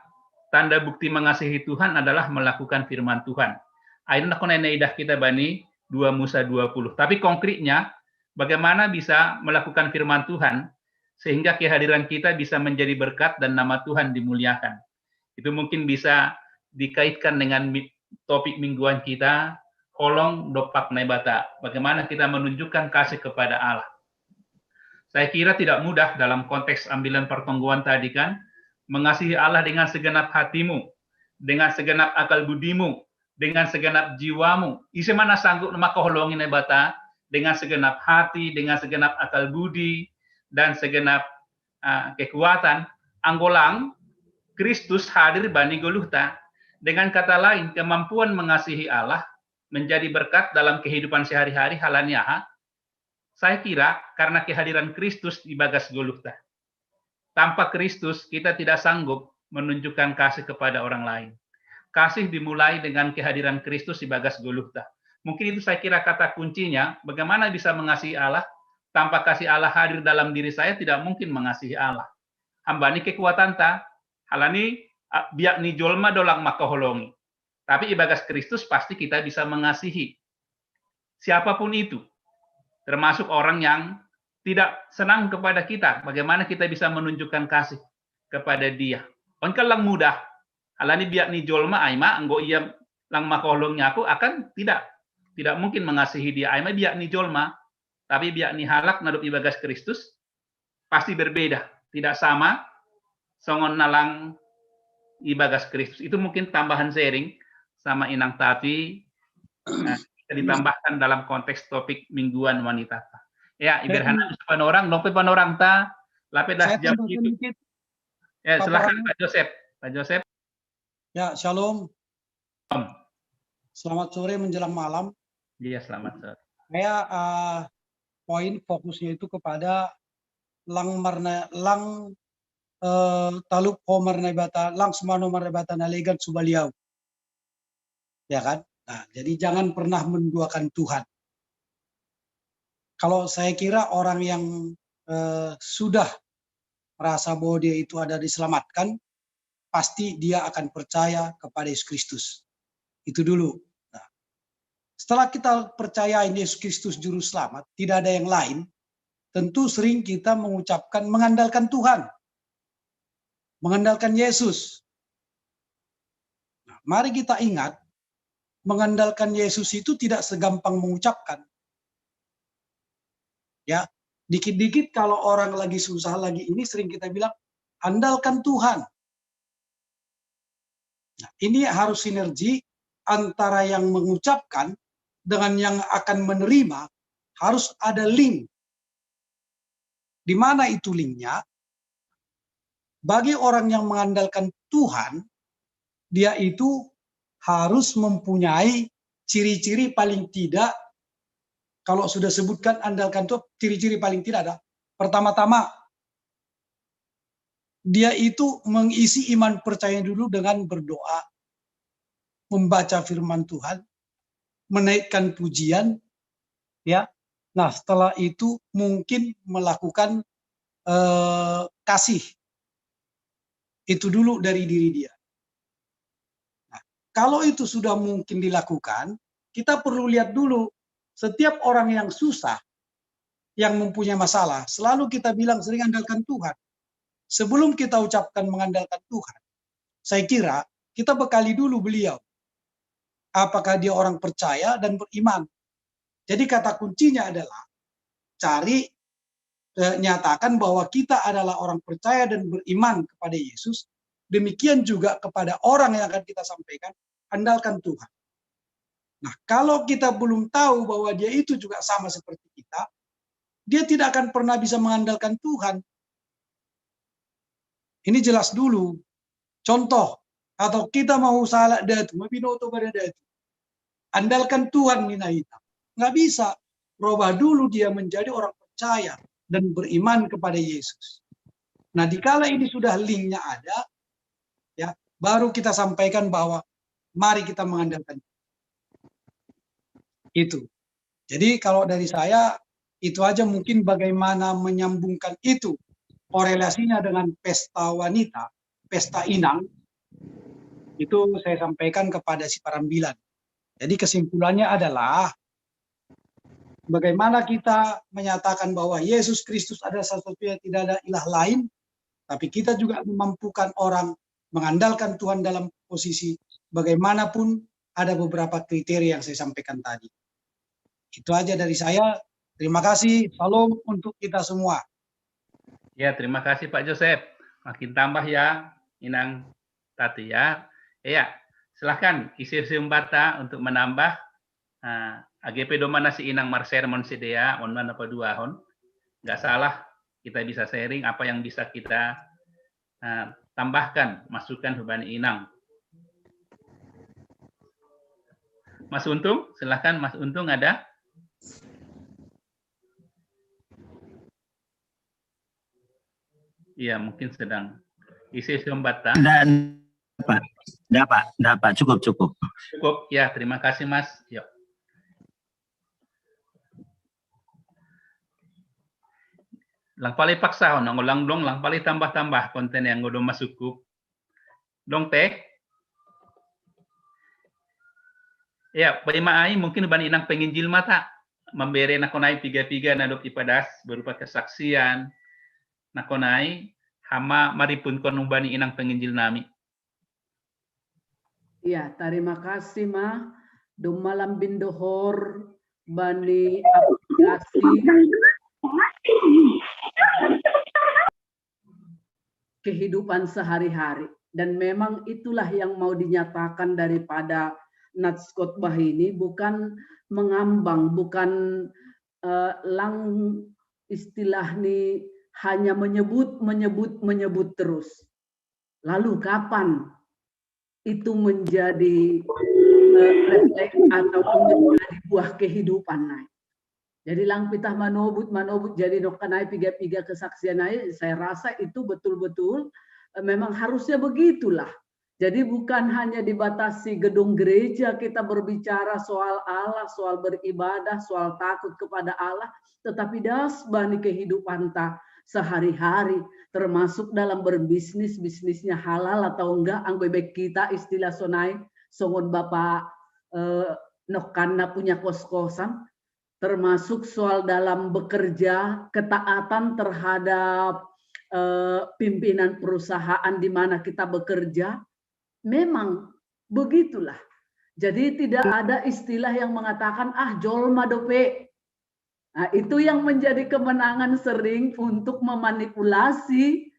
tanda bukti mengasihi Tuhan adalah melakukan firman Tuhan. Akhirnya kona idah kita bani dua Musa dua puluh. Tapi konkretnya, bagaimana bisa melakukan firman Tuhan sehingga kehadiran kita bisa menjadi berkat dan nama Tuhan dimuliakan. Itu mungkin bisa dikaitkan dengan topik mingguan kita, holong dompak Naibata. Bagaimana kita menunjukkan kasih kepada Allah. Saya kira tidak mudah dalam konteks ambilan pertonggoan tadi kan, mengasihi Allah dengan segenap hatimu, dengan segenap akal budimu, dengan segenap jiwamu. Ise ma na sanggup mangkaholongi Naibata dengan segenap hati, dengan segenap akal budi, dan segenap uh, kekuatan. Anggo lang Kristus hadir bani goluhta. Dengan kata lain, kemampuan mengasihi Allah menjadi berkat dalam kehidupan sehari-hari. Halani aha? Saya kira karena kehadiran Kristus di bagas goluhta. Tanpa Kristus, kita tidak sanggup menunjukkan kasih kepada orang lain. Kasih dimulai dengan kehadiran Kristus di bagas goluhta. Mungkin itu saya kira kata kuncinya, bagaimana bisa mengasihi Allah, tanpa kasih Allah hadir dalam diri saya, tidak mungkin mengasihi Allah. Hamba ni kekuatanta, halani biak ni jolma do lang mangkaholongi. Tapi ibagas Kristus pasti kita bisa mengasihi siapapun itu, termasuk orang yang tidak senang kepada kita. Bagaimana kita bisa menunjukkan kasih kepada dia? On kan lang mudah. Halani biak ni jolma ai ma, anggo ia lang mangkaholongi aku, akan tidak tidak mungkin mengasihi dia ai ma biak ni jolma. Tapi biak ni halak na dob ibagas Kristus pasti berbeda, tidak sama songon na lang ibagas Kristus. Itu mungkin tambahan sharing sama Inang Tati, nah, bisa ditambahkan dalam konteks topik mingguan wanita. Ya, iberhan panorang, nopi panorang ta, lape das jam itu. Ya, silakan Pak Joseph. Pak Joseph. Ya, shalom. Selamat sore menjelang malam. Iya, selamat sore. Saya uh, poin fokusnya itu kepada lang marna lang uh, talup ho marna Naibata, lang sumano marna Naibata na legan subaliau. Ya kan? Nah, jadi jangan pernah menduakan Tuhan. Kalau saya kira orang yang uh, sudah merasa bahwa dia itu ada diselamatkan, pasti dia akan percaya kepada Yesus Kristus. Itu dulu. Nah, setelah kita percaya Yesus Kristus juru selamat, tidak ada yang lain, tentu sering kita mengucapkan mengandalkan Tuhan. Mengandalkan Yesus. Nah, mari kita ingat, mengandalkan Yesus itu tidak segampang mengucapkan. Ya, dikit-dikit kalau orang lagi susah lagi ini sering kita bilang andalkan Tuhan. Nah, ini harus sinergi antara yang mengucapkan dengan yang akan menerima harus ada link. Di mana itu linknya? Bagi orang yang mengandalkan Tuhan, dia itu harus mempunyai ciri-ciri paling tidak, kalau sudah sebutkan andalkan Tuhan, ciri-ciri paling tidak ada. Pertama-tama, dia itu mengisi iman percaya dulu dengan berdoa, membaca firman Tuhan, menaikkan pujian, ya. Nah, setelah itu mungkin melakukan eh, kasih. Itu dulu dari diri dia. Nah, kalau itu sudah mungkin dilakukan, kita perlu lihat dulu, setiap orang yang susah, yang mempunyai masalah, selalu kita bilang sering andalkan Tuhan. Sebelum kita ucapkan mengandalkan Tuhan, saya kira kita bekali dulu beliau. Apakah dia orang percaya dan beriman? Jadi kata kuncinya adalah cari, eh, nyatakan bahwa kita adalah orang percaya dan beriman kepada Yesus. Demikian juga kepada orang yang akan kita sampaikan, andalkan Tuhan. Nah, kalau kita belum tahu bahwa dia itu juga sama seperti kita, dia tidak akan pernah bisa mengandalkan Tuhan. Ini jelas dulu. Contoh, atau kita mau salah datu, mabinoto pada datu. Andalkan Tuhan, Nina Hita. Nggak bisa. Roba dulu dia menjadi orang percaya dan beriman kepada Yesus. Nah, dikala ini sudah linknya ada, ya, baru kita sampaikan bahwa mari kita mengandalkan itu. Jadi kalau dari saya itu aja, mungkin bagaimana menyambungkan itu korelasinya dengan pesta wanita, pesta inang, itu saya sampaikan kepada si Parambilan. Jadi kesimpulannya adalah bagaimana kita menyatakan bahwa Yesus Kristus adalah satu-satunya, tidak ada ilah lain, tapi kita juga memampukan orang mengandalkan Tuhan dalam posisi bagaimanapun ada beberapa kriteria yang saya sampaikan tadi. Itu aja dari saya. Terima kasih. Salam untuk kita semua. Ya, terima kasih Pak Joseph. Makin tambah ya, Inang Tati ya. Ya, silahkan isi sumbata untuk menambah. Nah, A G P domana si Inang mar-sermon si dia, on mana apa dua hon. Nggak salah kita bisa sharing apa yang bisa kita uh, tambahkan, masukkan hubani Inang. Mas Untung, silahkan Mas Untung ada? Iya, mungkin sedang isi sumbata. Enggak, Pak. Enggak, Pak. Enggak, Pak. Cukup, cukup. Cukup, ya. Terima kasih, Mas. Yuk. Lang pali paksa, nang ulang dong, lang pali tambah-tambah konten yang udah masuk. Dong teh. Ya, bagaimana ai mungkin ban inang penginjil mata memberi nakonai piga-piga nadok ipadas berupa kesaksian nakonai hama maripun kon bani inang penginjil nami. Ya, terima kasih ma. Dong malam bindohor bani aplikasi kehidupan sehari-hari. Dan memang itulah yang mau dinyatakan daripada nats khotbah ini, bukan mengambang, bukan uh, lang istilah ni hanya menyebut, menyebut, menyebut terus. Lalu kapan itu menjadi uh, refleks atau menjadi buah kehidupan naik? Jadi lang pitah manobut, manobut jadi nokkanai piga-piga kesaksian naik, saya rasa itu betul-betul uh, memang harusnya begitulah. Jadi bukan hanya dibatasi gedung gereja kita berbicara soal Allah, soal beribadah, soal takut kepada Allah, tetapi das bani kehidupan ta sehari-hari, termasuk dalam berbisnis, bisnisnya halal atau enggak, ang bebek kita istilah sonai, songon Bapak eh, Nokkanna punya kos-kosan, termasuk soal dalam bekerja, ketaatan terhadap eh, pimpinan perusahaan di mana kita bekerja, memang begitulah. Jadi tidak ada istilah yang mengatakan ah jolma dope. Nah, itu yang menjadi kemenangan sering untuk memanipulasi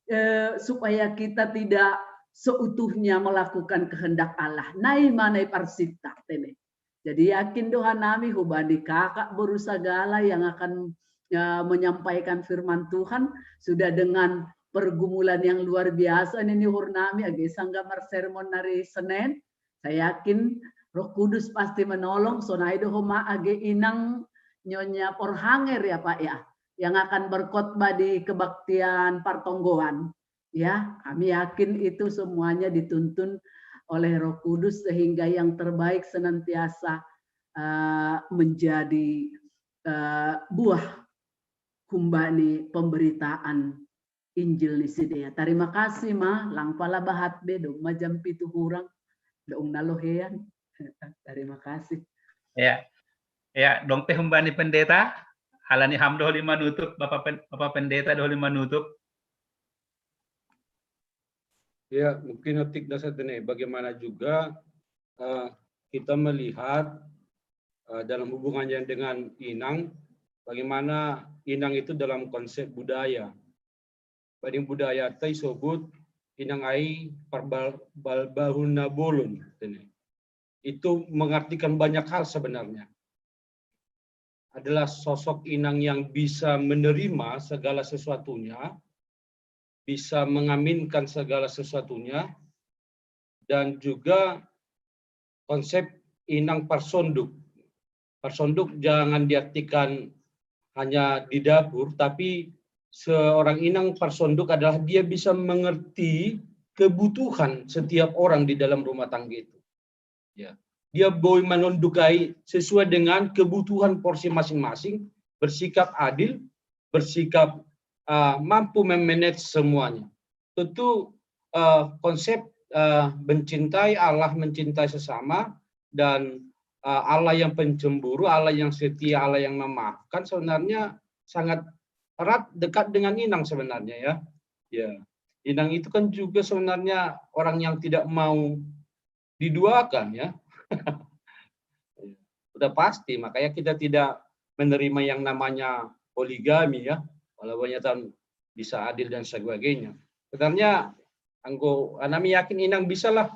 eh, supaya kita tidak seutuhnya melakukan kehendak Allah. Nai ma nai parsinta tene. Jadi yakin doha nami hubani kakak boru sagala yang akan, eh, menyampaikan firman Tuhan sudah dengan pergumulan yang luar biasa ini hur nami age sangga marsermon hari Senin. Saya yakin Roh Kudus pasti menolong. Sonai doho ma age inang Nyonya Porhanger ya Pak ya, yang akan berkhotbah di kebaktian partonggoan. Ya, kami yakin itu semuanya dituntun oleh Roh Kudus sehingga yang terbaik senantiasa, eh, menjadi, eh, buah humbani pemberitaan Injil ni sidea. Terima kasih ma, lang pala bahat be dong ma jam pitu hurang dong nalohean. Terima kasih. Ya, ya, dong pe humbani pendeta. Alani ham doholi manutup, Bapak, Pen- Bapak Pendeta doholi manutup. Ya, mungkin otik dasar ini bagaimana juga, eh, kita melihat, eh, dalam hubungannya dengan inang, bagaimana inang itu dalam konsep budaya. Bading budaya tai sobut inang ai parbal bal bahul na bolon tene. Itu mengartikan banyak hal sebenarnya. Adalah sosok inang yang bisa menerima segala sesuatunya, bisa mengaminkan segala sesuatunya, dan juga konsep inang parsonduk. Parsonduk jangan diartikan hanya di dapur, tapi seorang inang parsonduk adalah dia bisa mengerti kebutuhan setiap orang di dalam rumah tangga itu. Ya. Dia boi manondukai sesuai dengan kebutuhan porsi masing-masing, bersikap adil, bersikap, uh, mampu memanage semuanya. Tentu, uh, konsep, uh, mencintai Allah, mencintai sesama, dan, uh, Allah yang pencemburu, Allah yang setia, Allah yang memaafkan sebenarnya sangat erat dekat dengan inang sebenarnya ya. Ya. Inang itu kan juga sebenarnya orang yang tidak mau diduakan ya. Udah pasti, makanya kita tidak menerima yang namanya poligami ya. Walaupun nyata bisa adil dan sebagainya. Sebenarnya anggo anami yakin inang bisalah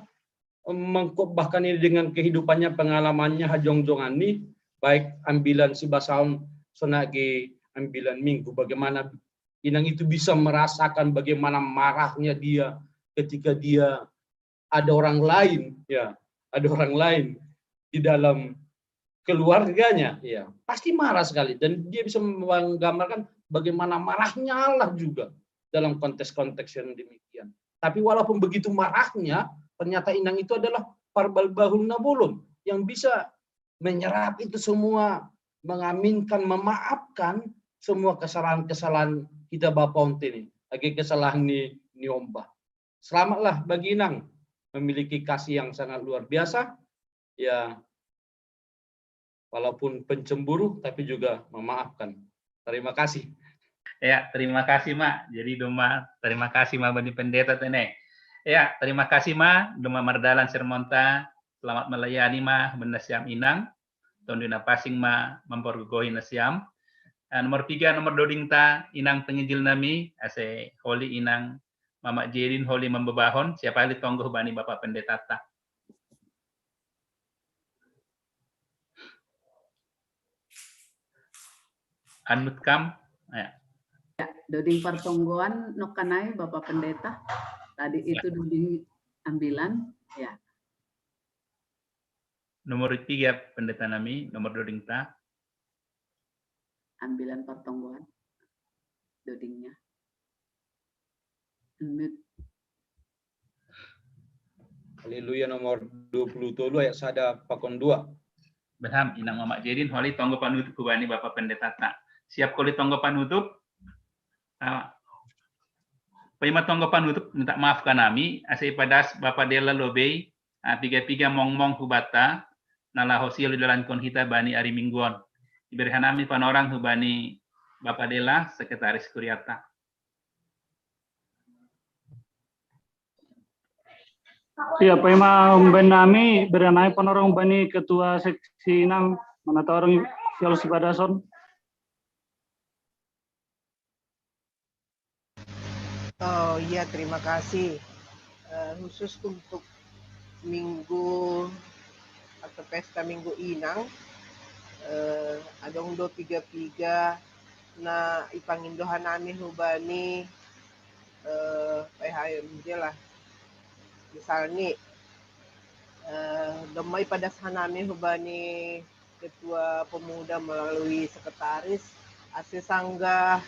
mengkotbahkan ini dengan kehidupannya, pengalamannya hajongjongan ini, baik ambilan si basaon sonage ambilan minggu, bagaimana inang itu bisa merasakan bagaimana marahnya dia ketika dia ada orang lain, ya, ada orang lain di dalam keluarganya, ya, pasti marah sekali dan dia bisa menggambarkan bagaimana marahnya Allah juga dalam konteks-konteks yang demikian. Tapi walaupun begitu marahnya, ternyata inang itu adalah parbal bahul na bolon yang bisa menyerap itu semua, mengaminkan, memaafkan semua kesalahan-kesalahan kita bapa onte ini, lagi kesalahan ni ni ombah. Selamatlah bagi inang memiliki kasih yang sangat luar biasa, ya, walaupun pencemburu tapi juga memaafkan. Terima kasih. Ya, terima kasih ma. Jadi dong ma, terima kasih ma bani pendeta tene. Ya, terima kasih ma, dong ma mardalan sermonta. Selamat melayani ma, benda siam inang. Tondi na passing ma mampargogohi nasiam. Ah, nomor tiga, nomor doding ta, inang penginjil nami, ase holi inang Mama Jedin holi mambebahon, siapa holi tonggo bani Bapak Pendeta ta. Anut kam, ya. Ya, doding partonggoan nokkanai Bapak Pendeta. Tadi itu ya. Doding ambilan, ya. Nomor tiga pendeta nami, nomor doding ta. Ambilan partonggoan dodingnya. Unmute. Haleluya nomor dua puluh tolu ayat sada pakon dua. Berham inang Mama Jedin holi tonggo panutup kubani Bapak Pendeta ta. Siap holi tonggo panutup. Ah, paima tonggo panutup minta maaf kanami ase ipadas Bapak Dela lobei. Ah, piga-piga mongmong hubata na laho sio didalankon hita bani ari mingguon. Iberehanami panorang hubani Bapak Dela, sekretaris kuriata. Iya, paima umben nami beranai panorang bani ketua seksi inang manata orang sial sipadason. Oh iya, terima kasih. Eh, khusus untuk minggu atau pesta Minggu Inang, eh, adong do piga-piga na ipangindo hanami hubani, eh, P H M J lah. Misalnya, eh, domma ipadas hanami hubani ketua pemuda melalui sekretaris, ase sanggah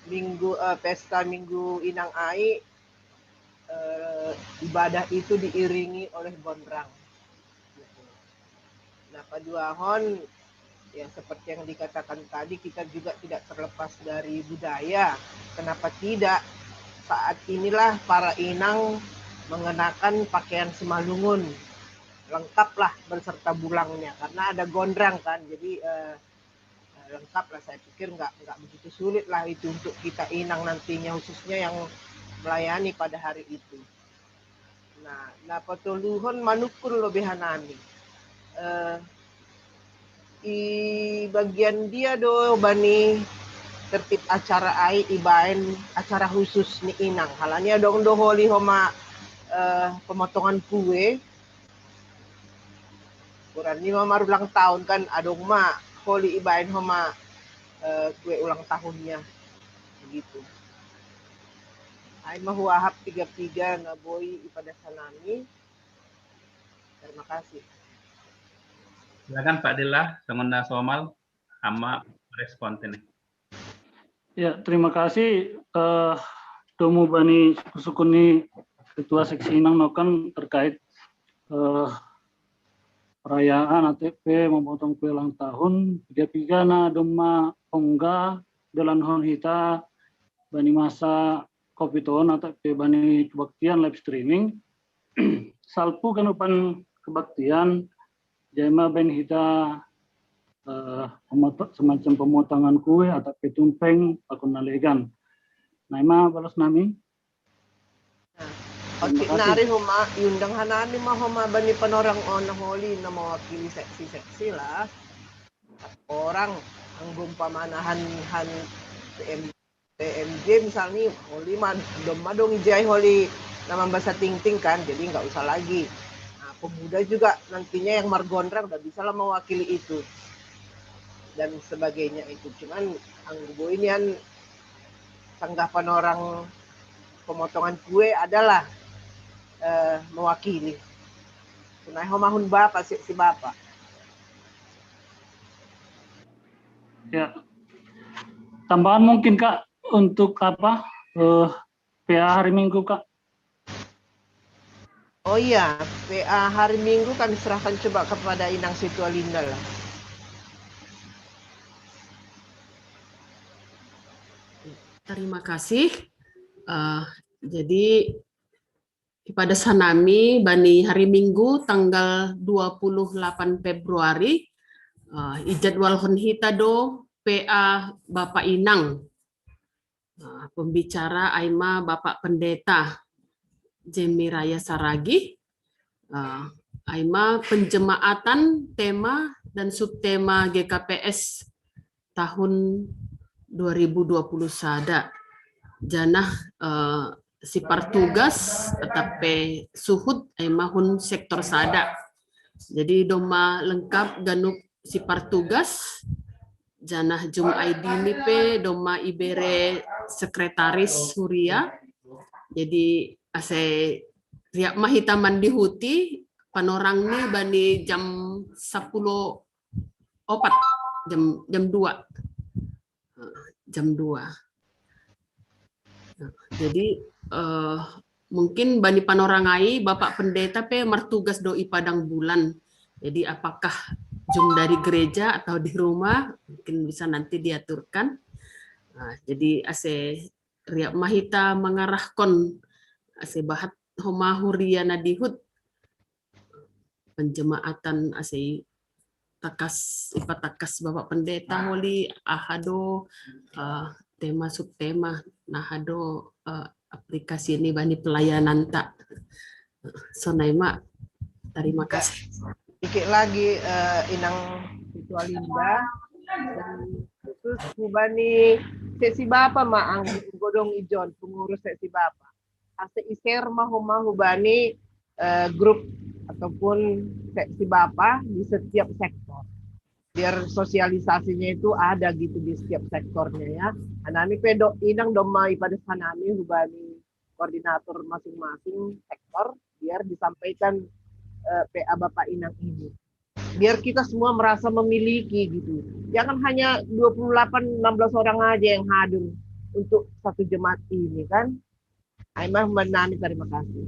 minggu, eh, pesta Minggu Inang Ai, eh, ibadah itu diiringi oleh gondrang. Nah, paduahon, ya, seperti yang dikatakan tadi, kita juga tidak terlepas dari budaya. Kenapa tidak? Saat inilah para inang mengenakan pakaian Simalungun, lengkaplah berserta bulangnya karena ada gondrang kan. Jadi, eh, eh, lengkaplah, saya pikir nggak nggak begitu sulit lah itu untuk kita inang nantinya, khususnya yang melayani pada hari itu. Nah, na patoluhon manukun lo behanami. Eh, i bagian dia do bani tertib acara ai ibaen acara khusus ni inang. Halani adong do holi homa, eh, pemotongan kue. Ukuran ni ma marulang tahun kan, adong ma holi ibaen homa, eh, kue ulang tahunnya. Begitu. Ai ma huahap piga-piga na boi ipadas hanami. Terima kasih. Silakan Pak Dila, songon na somal, ama respon ini. Ya, terima kasih, eh, domu bani suku-suku ni ketua seksi inang nokan terkait, eh, perayaan A T P memotong kue ulang tahun, piga-piga na domma ongga dalanhon hita bani masa covid on A T P bani kebaktian live streaming. Salpu ganupan kebaktian, jai ma baen hita, eh, pemoto-, semacam pemotongan kue atau petumpeng pakon na legan. Nah, ima balos nami. Otik nari homa, iundang hanami ma homa bani panorang on na holi na mewakili seksi-seksi lah. Orang anggo umpamana han, han P M, P M J misalnya, holi ma domma dong ijai holi na mambasa tingting kan, jadi nggak usah lagi. Nah, pemuda juga nantinya yang margonrang udah bisa lah mewakili itu dan sebagainya itu. Cuman anggo boi nian sanggah panorang pemotongan kue adalah, eh, mewakili. Sunai homahun bapak si, si bapak. Ya. Tambahan mungkin Kak untuk apa, eh, P A hari Minggu Kak? Oh iya, P A hari Minggu kami serahkan coba kepada Inang Situalinda lah. Terima kasih. Eh, jadi ipadas hanami bani hari Minggu tanggal dua puluh delapan Februari, eh, ijadwalhon hita do P A Bapak Inang. Eh, pembicara ai ma Bapak Pendeta Jemi Raya Saragih. Eh, ai ma penjemaatan tema dan subtema G K P S tahun dua ribu dua puluh sada. Janah, eh, sipartugas atau pe suhut ai ma hun sektor sada. Jadi domma lengkap ganup sipartugas, janah jum I D ni pe domma ibere sekretaris huria. Jadi ase riap ma hita mandihuti panorang ni bani jam sapuluh opat, jam, jam dua. Jam dua. Jadi, eh, mungkin bani panorang ai, Bapak Pendeta pe martugas do i padang bulan. Jadi apakah jum dari gereja atau di rumah, mungkin bisa nanti diaturkan. Nah, jadi ase riap ma hita mangarahkon ase bahat homa huria na dihut penjemaatan ase i takas, ipatakas Bapak Pendeta holi aha do, eh, tema subtema na aha do, eh, aplikasi ni bani pelayananta. Sonai ma, terima kasih. Dikit lagi, eh, Inang Situalinda. Dan khusus bani seksi bapa ma anggo dong ijon pengurus seksi bapa. ase i-share ma homa hubani eh, grup ataupun seksi Bapa di setiap sektor. Biar sosialisasinya itu ada gitu di setiap sektornya ya. Hanami pe do inang do mai pada hanami hubani koordinator masing-masing sektor biar disampaikan eh, P A Bapak Inang ini. Biar kita semua merasa memiliki gitu. Jangan hanya dua puluh delapan, enam belas orang aja yang hadir untuk satu jemaat ini kan. Aima hubani nami, terima kasih.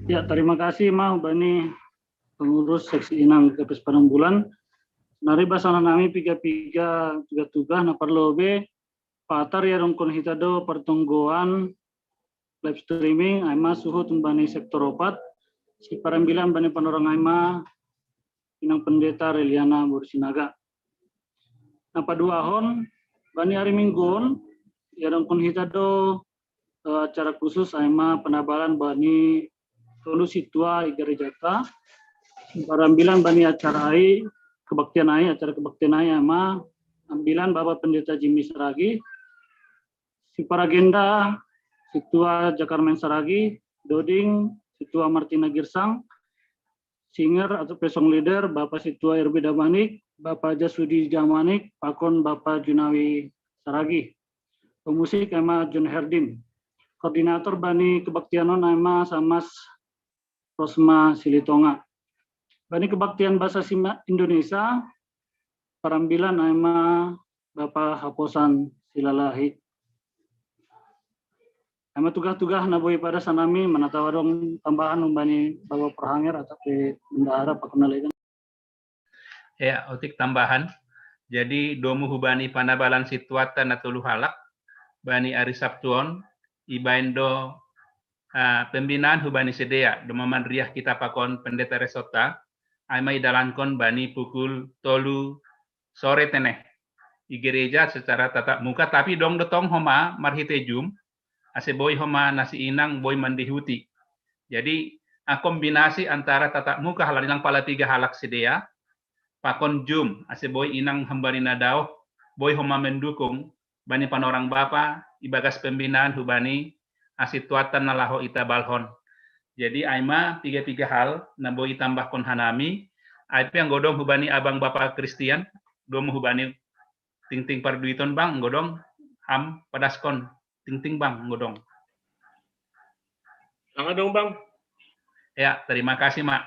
Ya, terima kasih ma hubani pengurus seksi inang G K P S Padang Bulan. Nari basana nami piga-piga tuga-tuga na parlobe patar ya dongkon hita do pertonggoan live streaming aima suhut hubani sektor opat si parambilan bani panorang aima inang pendeta Reliana Boru Sinaga. Na paduahon bani ari mingguon ya dongkon hita do eh, acara khusus aima penabalan bani tolu situa i gerejata. Parambilan bani acara ai kebaktian ai acara kebaktian ai aima ambilan Bapa Pendeta Jimmy Saragi, si paragenda situa Jakarmen Saragi, doding situa Martina Girsang, singer atau pesong leader Bapa situa Irbi Damanik, Bapa Jasudi Jamanik, pakon Bapa Junawi Saragi. Pemusik aima John Herdin. Koordinator bani kebaktianon aima Samas Rosma Silitonga. Bani kebaktian bahasa Sima Indonesia parambilan aima Bapa Haposan Silalahi. Aima tuga-tuga na boi pada sanami manatawa dong tambahan hubani Bapa Perhanger atau pe bendahara pakon na legan. Ya, otik tambahan. Jadi domu hubani panabalan situata na tolu halak bani ari Sabtuon ibaen do uh, pembinaan hubani sedea do mamandriah kita pakon pendeta resota aima idalankon bani pukul tolu sore teneh i gereja secara tatap muka tapi dong do tong homa marhite Zoom ase boi homa nasi inang boi mandihuti. Jadi a kombinasi antara tatap muka halalinang pala tiga halak sedea pakon Zoom ase boi inang hambani na daoh boi homa mendukung bani panorang Bapa ibagas pembinaan hubani asituatan na laho ita balhon. Jadi aima piga-piga hal na boi itambahkon hanami, ai pe anggo dong hubani abang Bapa Kristian, domu hubani tingting parduiton bang, anggo dong ham padaskon tingting bang, anggo dong. Sanga dong bang. Ya, terima kasih ma.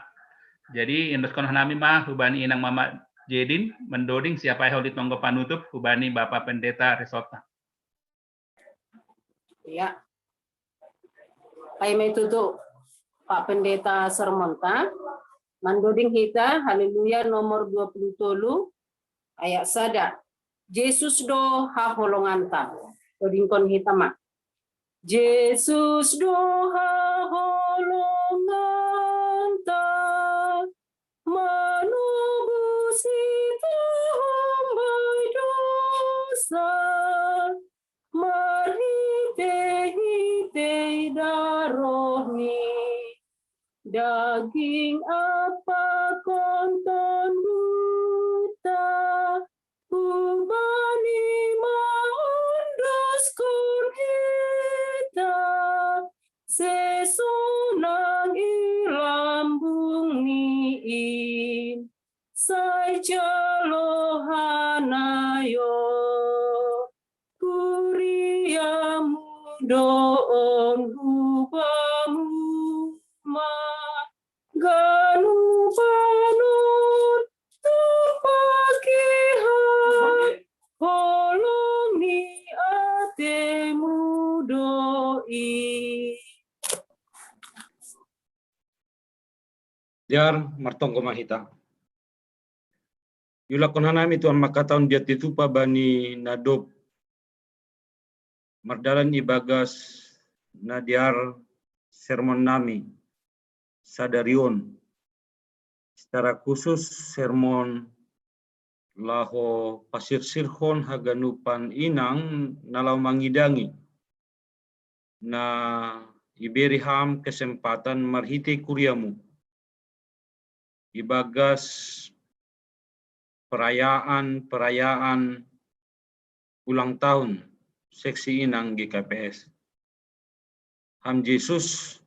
Jadi indoskon hanami ma hubani inang Mama Jedin mendoding siapa holi tonggo panutup hubani Bapa Pendeta Resota. Ya. Pai mai tutu Pak Pendeta sermonta mandoding hita Haleluya nomor dua puluh tolu ayat sada. Jesus do haholonganta. Dodingkon hita ma. Jesus do haholonganta manobus hita hombai dosa marhite-hite darohni. Daging apa konton buta hubani maondoskon hita sesonang i lambung ni in sai jalo hanayo kuriamu doon hubamu ma ganupanon tumpaki hai holong ni atemu do i. Diar martonggo ma hita. Iulakkon hanami Tuhan mangkatahon diat ni tupa bani na dob mardalan ibagas na diar sermon nami sadari on. Secara khusus sermon laho pasirsirhon haganupan inang na laho mangidangi na iberi ham kesempatan marhite kuriamu ibagas perayaan-perayaan ulang tahun seksi inang G K P S. Ham Jesus,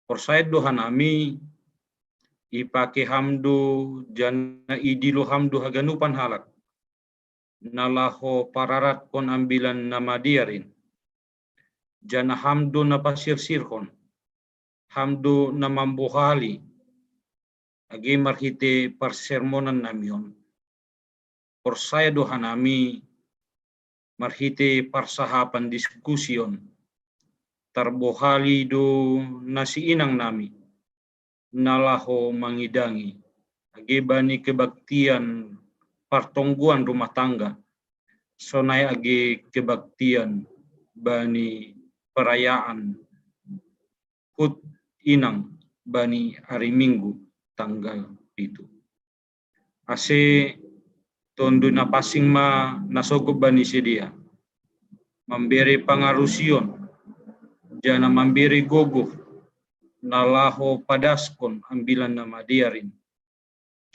porsaya do hanami, ipake ham do, janah idilo ham do haganupan halak, na laho pararatkon Ambilan Namadear in. Janah ham do na pasirsirhon, ham do na mambohali, age marhitei parsermonan nami on. Porsaya do hanami, marhitei parsahapan diskusion, tarbohali do na siinang nami, na laho mangidangi, age bani kebaktian partonggoan rumah tangga, sonai age kebaktian bani perayaan hut inang bani ari Minggu tanggal pitu. Ase Tonduy Napansing ma na sogop bani sidea, mambere pangarusion, janah mambere gogoh, na laho padaskon Ambilan Namadear in,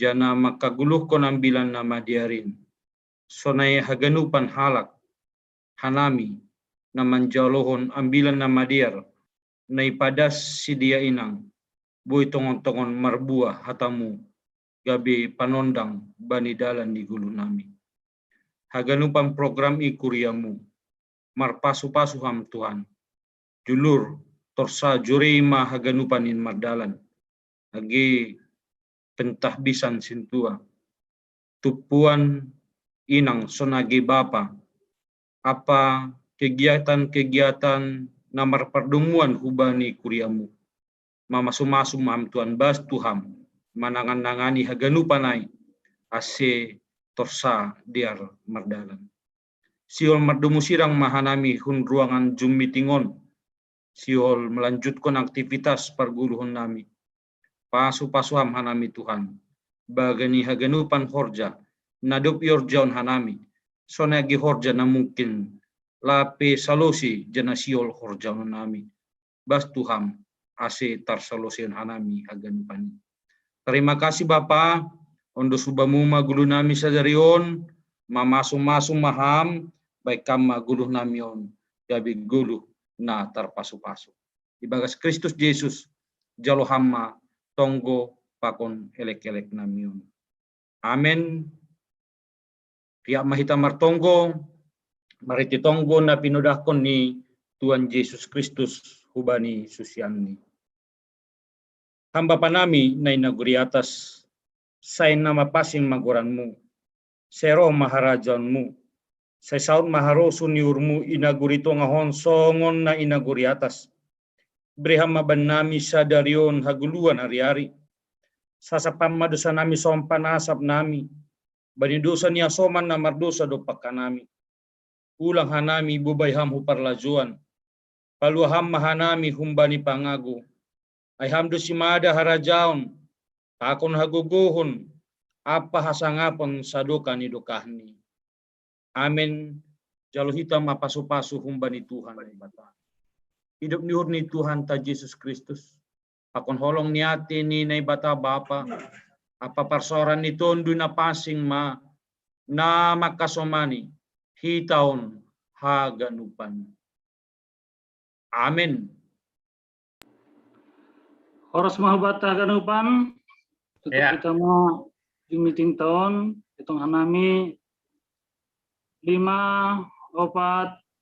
janah mangkagoluhkon Ambilan Namadear in, sonai haganupan halak, hanami, na manjalohon Ambilan Namadear, na ipadas sidea inang, boi tongon-tongon marbuah hatamu, gabe panondang bani dalan ni goluh nami. Haganupan program i kuriamu, marpasu-pasu ham Tuhan. Julur, torsa jurei ma haganupan in mardalan, age pentahbisan sintua, tumpuan inang sonai age bapa, ampa kegiatan-kegiatan na marpardomuan hubani kuriamu. Mamasu-masu ma ham Tuhan, bas tu ham, manangan-nangani haganupan ai, ase torsa dear mardalan. Sihol mardomu sirang ma hanami hun ruangan Zoom meeting on, sihol melanjutkon aktivitas pargoluhon nami. Pasu-pasu ham hanami Tuhan, bagasan haganupan horja, na dob iorjahon hanami, sonai age horja na mungkin, lape salose janah sihol horjahon nami. Bas tu ham, ase tarsalosehon hanami haganupan i. Terima kasih Bapa, ondos hubamu ma goluh nami sadari on, mamasu-masu ma ham, bahen ham ma goluh nami on, gabe goluh na tarpasu-pasu. Ibagas Kristus Jesus, jalo ham ma tonggo pakon elek-elek nami on. Amen. Riap ma hita martonggo, marhitei tonggo na pinodahkon ni Tuhan Jesus Kristus hubani susianni. Ham Bapa nami na i nagori atas, sai na mapansing ma goranmu, sai roh ma harajaonmu, sai saud ma harosuh ni uhurmu i nagori tongah on songon na i nagori atas. Bere ham ma bannami sadari on hagoluhan ari-ari. Sasap ham ma dosa nami songon panasap nami bani dosa ni hasoman na mardosa dompak hanami. Ulang hanami bobai ham hu parlajouan. Palua ham ma hanami humbani pangago. Ai ham do simada harajaon, pakon hagogohon, ampa hasangapon sadokah ni dokahni. Amen. Jalo hita ma pasu-pasu humbani Tuhan Debata. Idop ni uhur ni Tuhanta Jesus Kristus, pakon holong ni atei ni Naibata Bapa, ampa parsaoran ni Tonduy Napansing ma, na mangkasomani hita on haganupan. Amen. Horas ma hubanta haganupan. Tutup Ya. Hita ma Zoom meeting ta on, itong hanami lima, opat,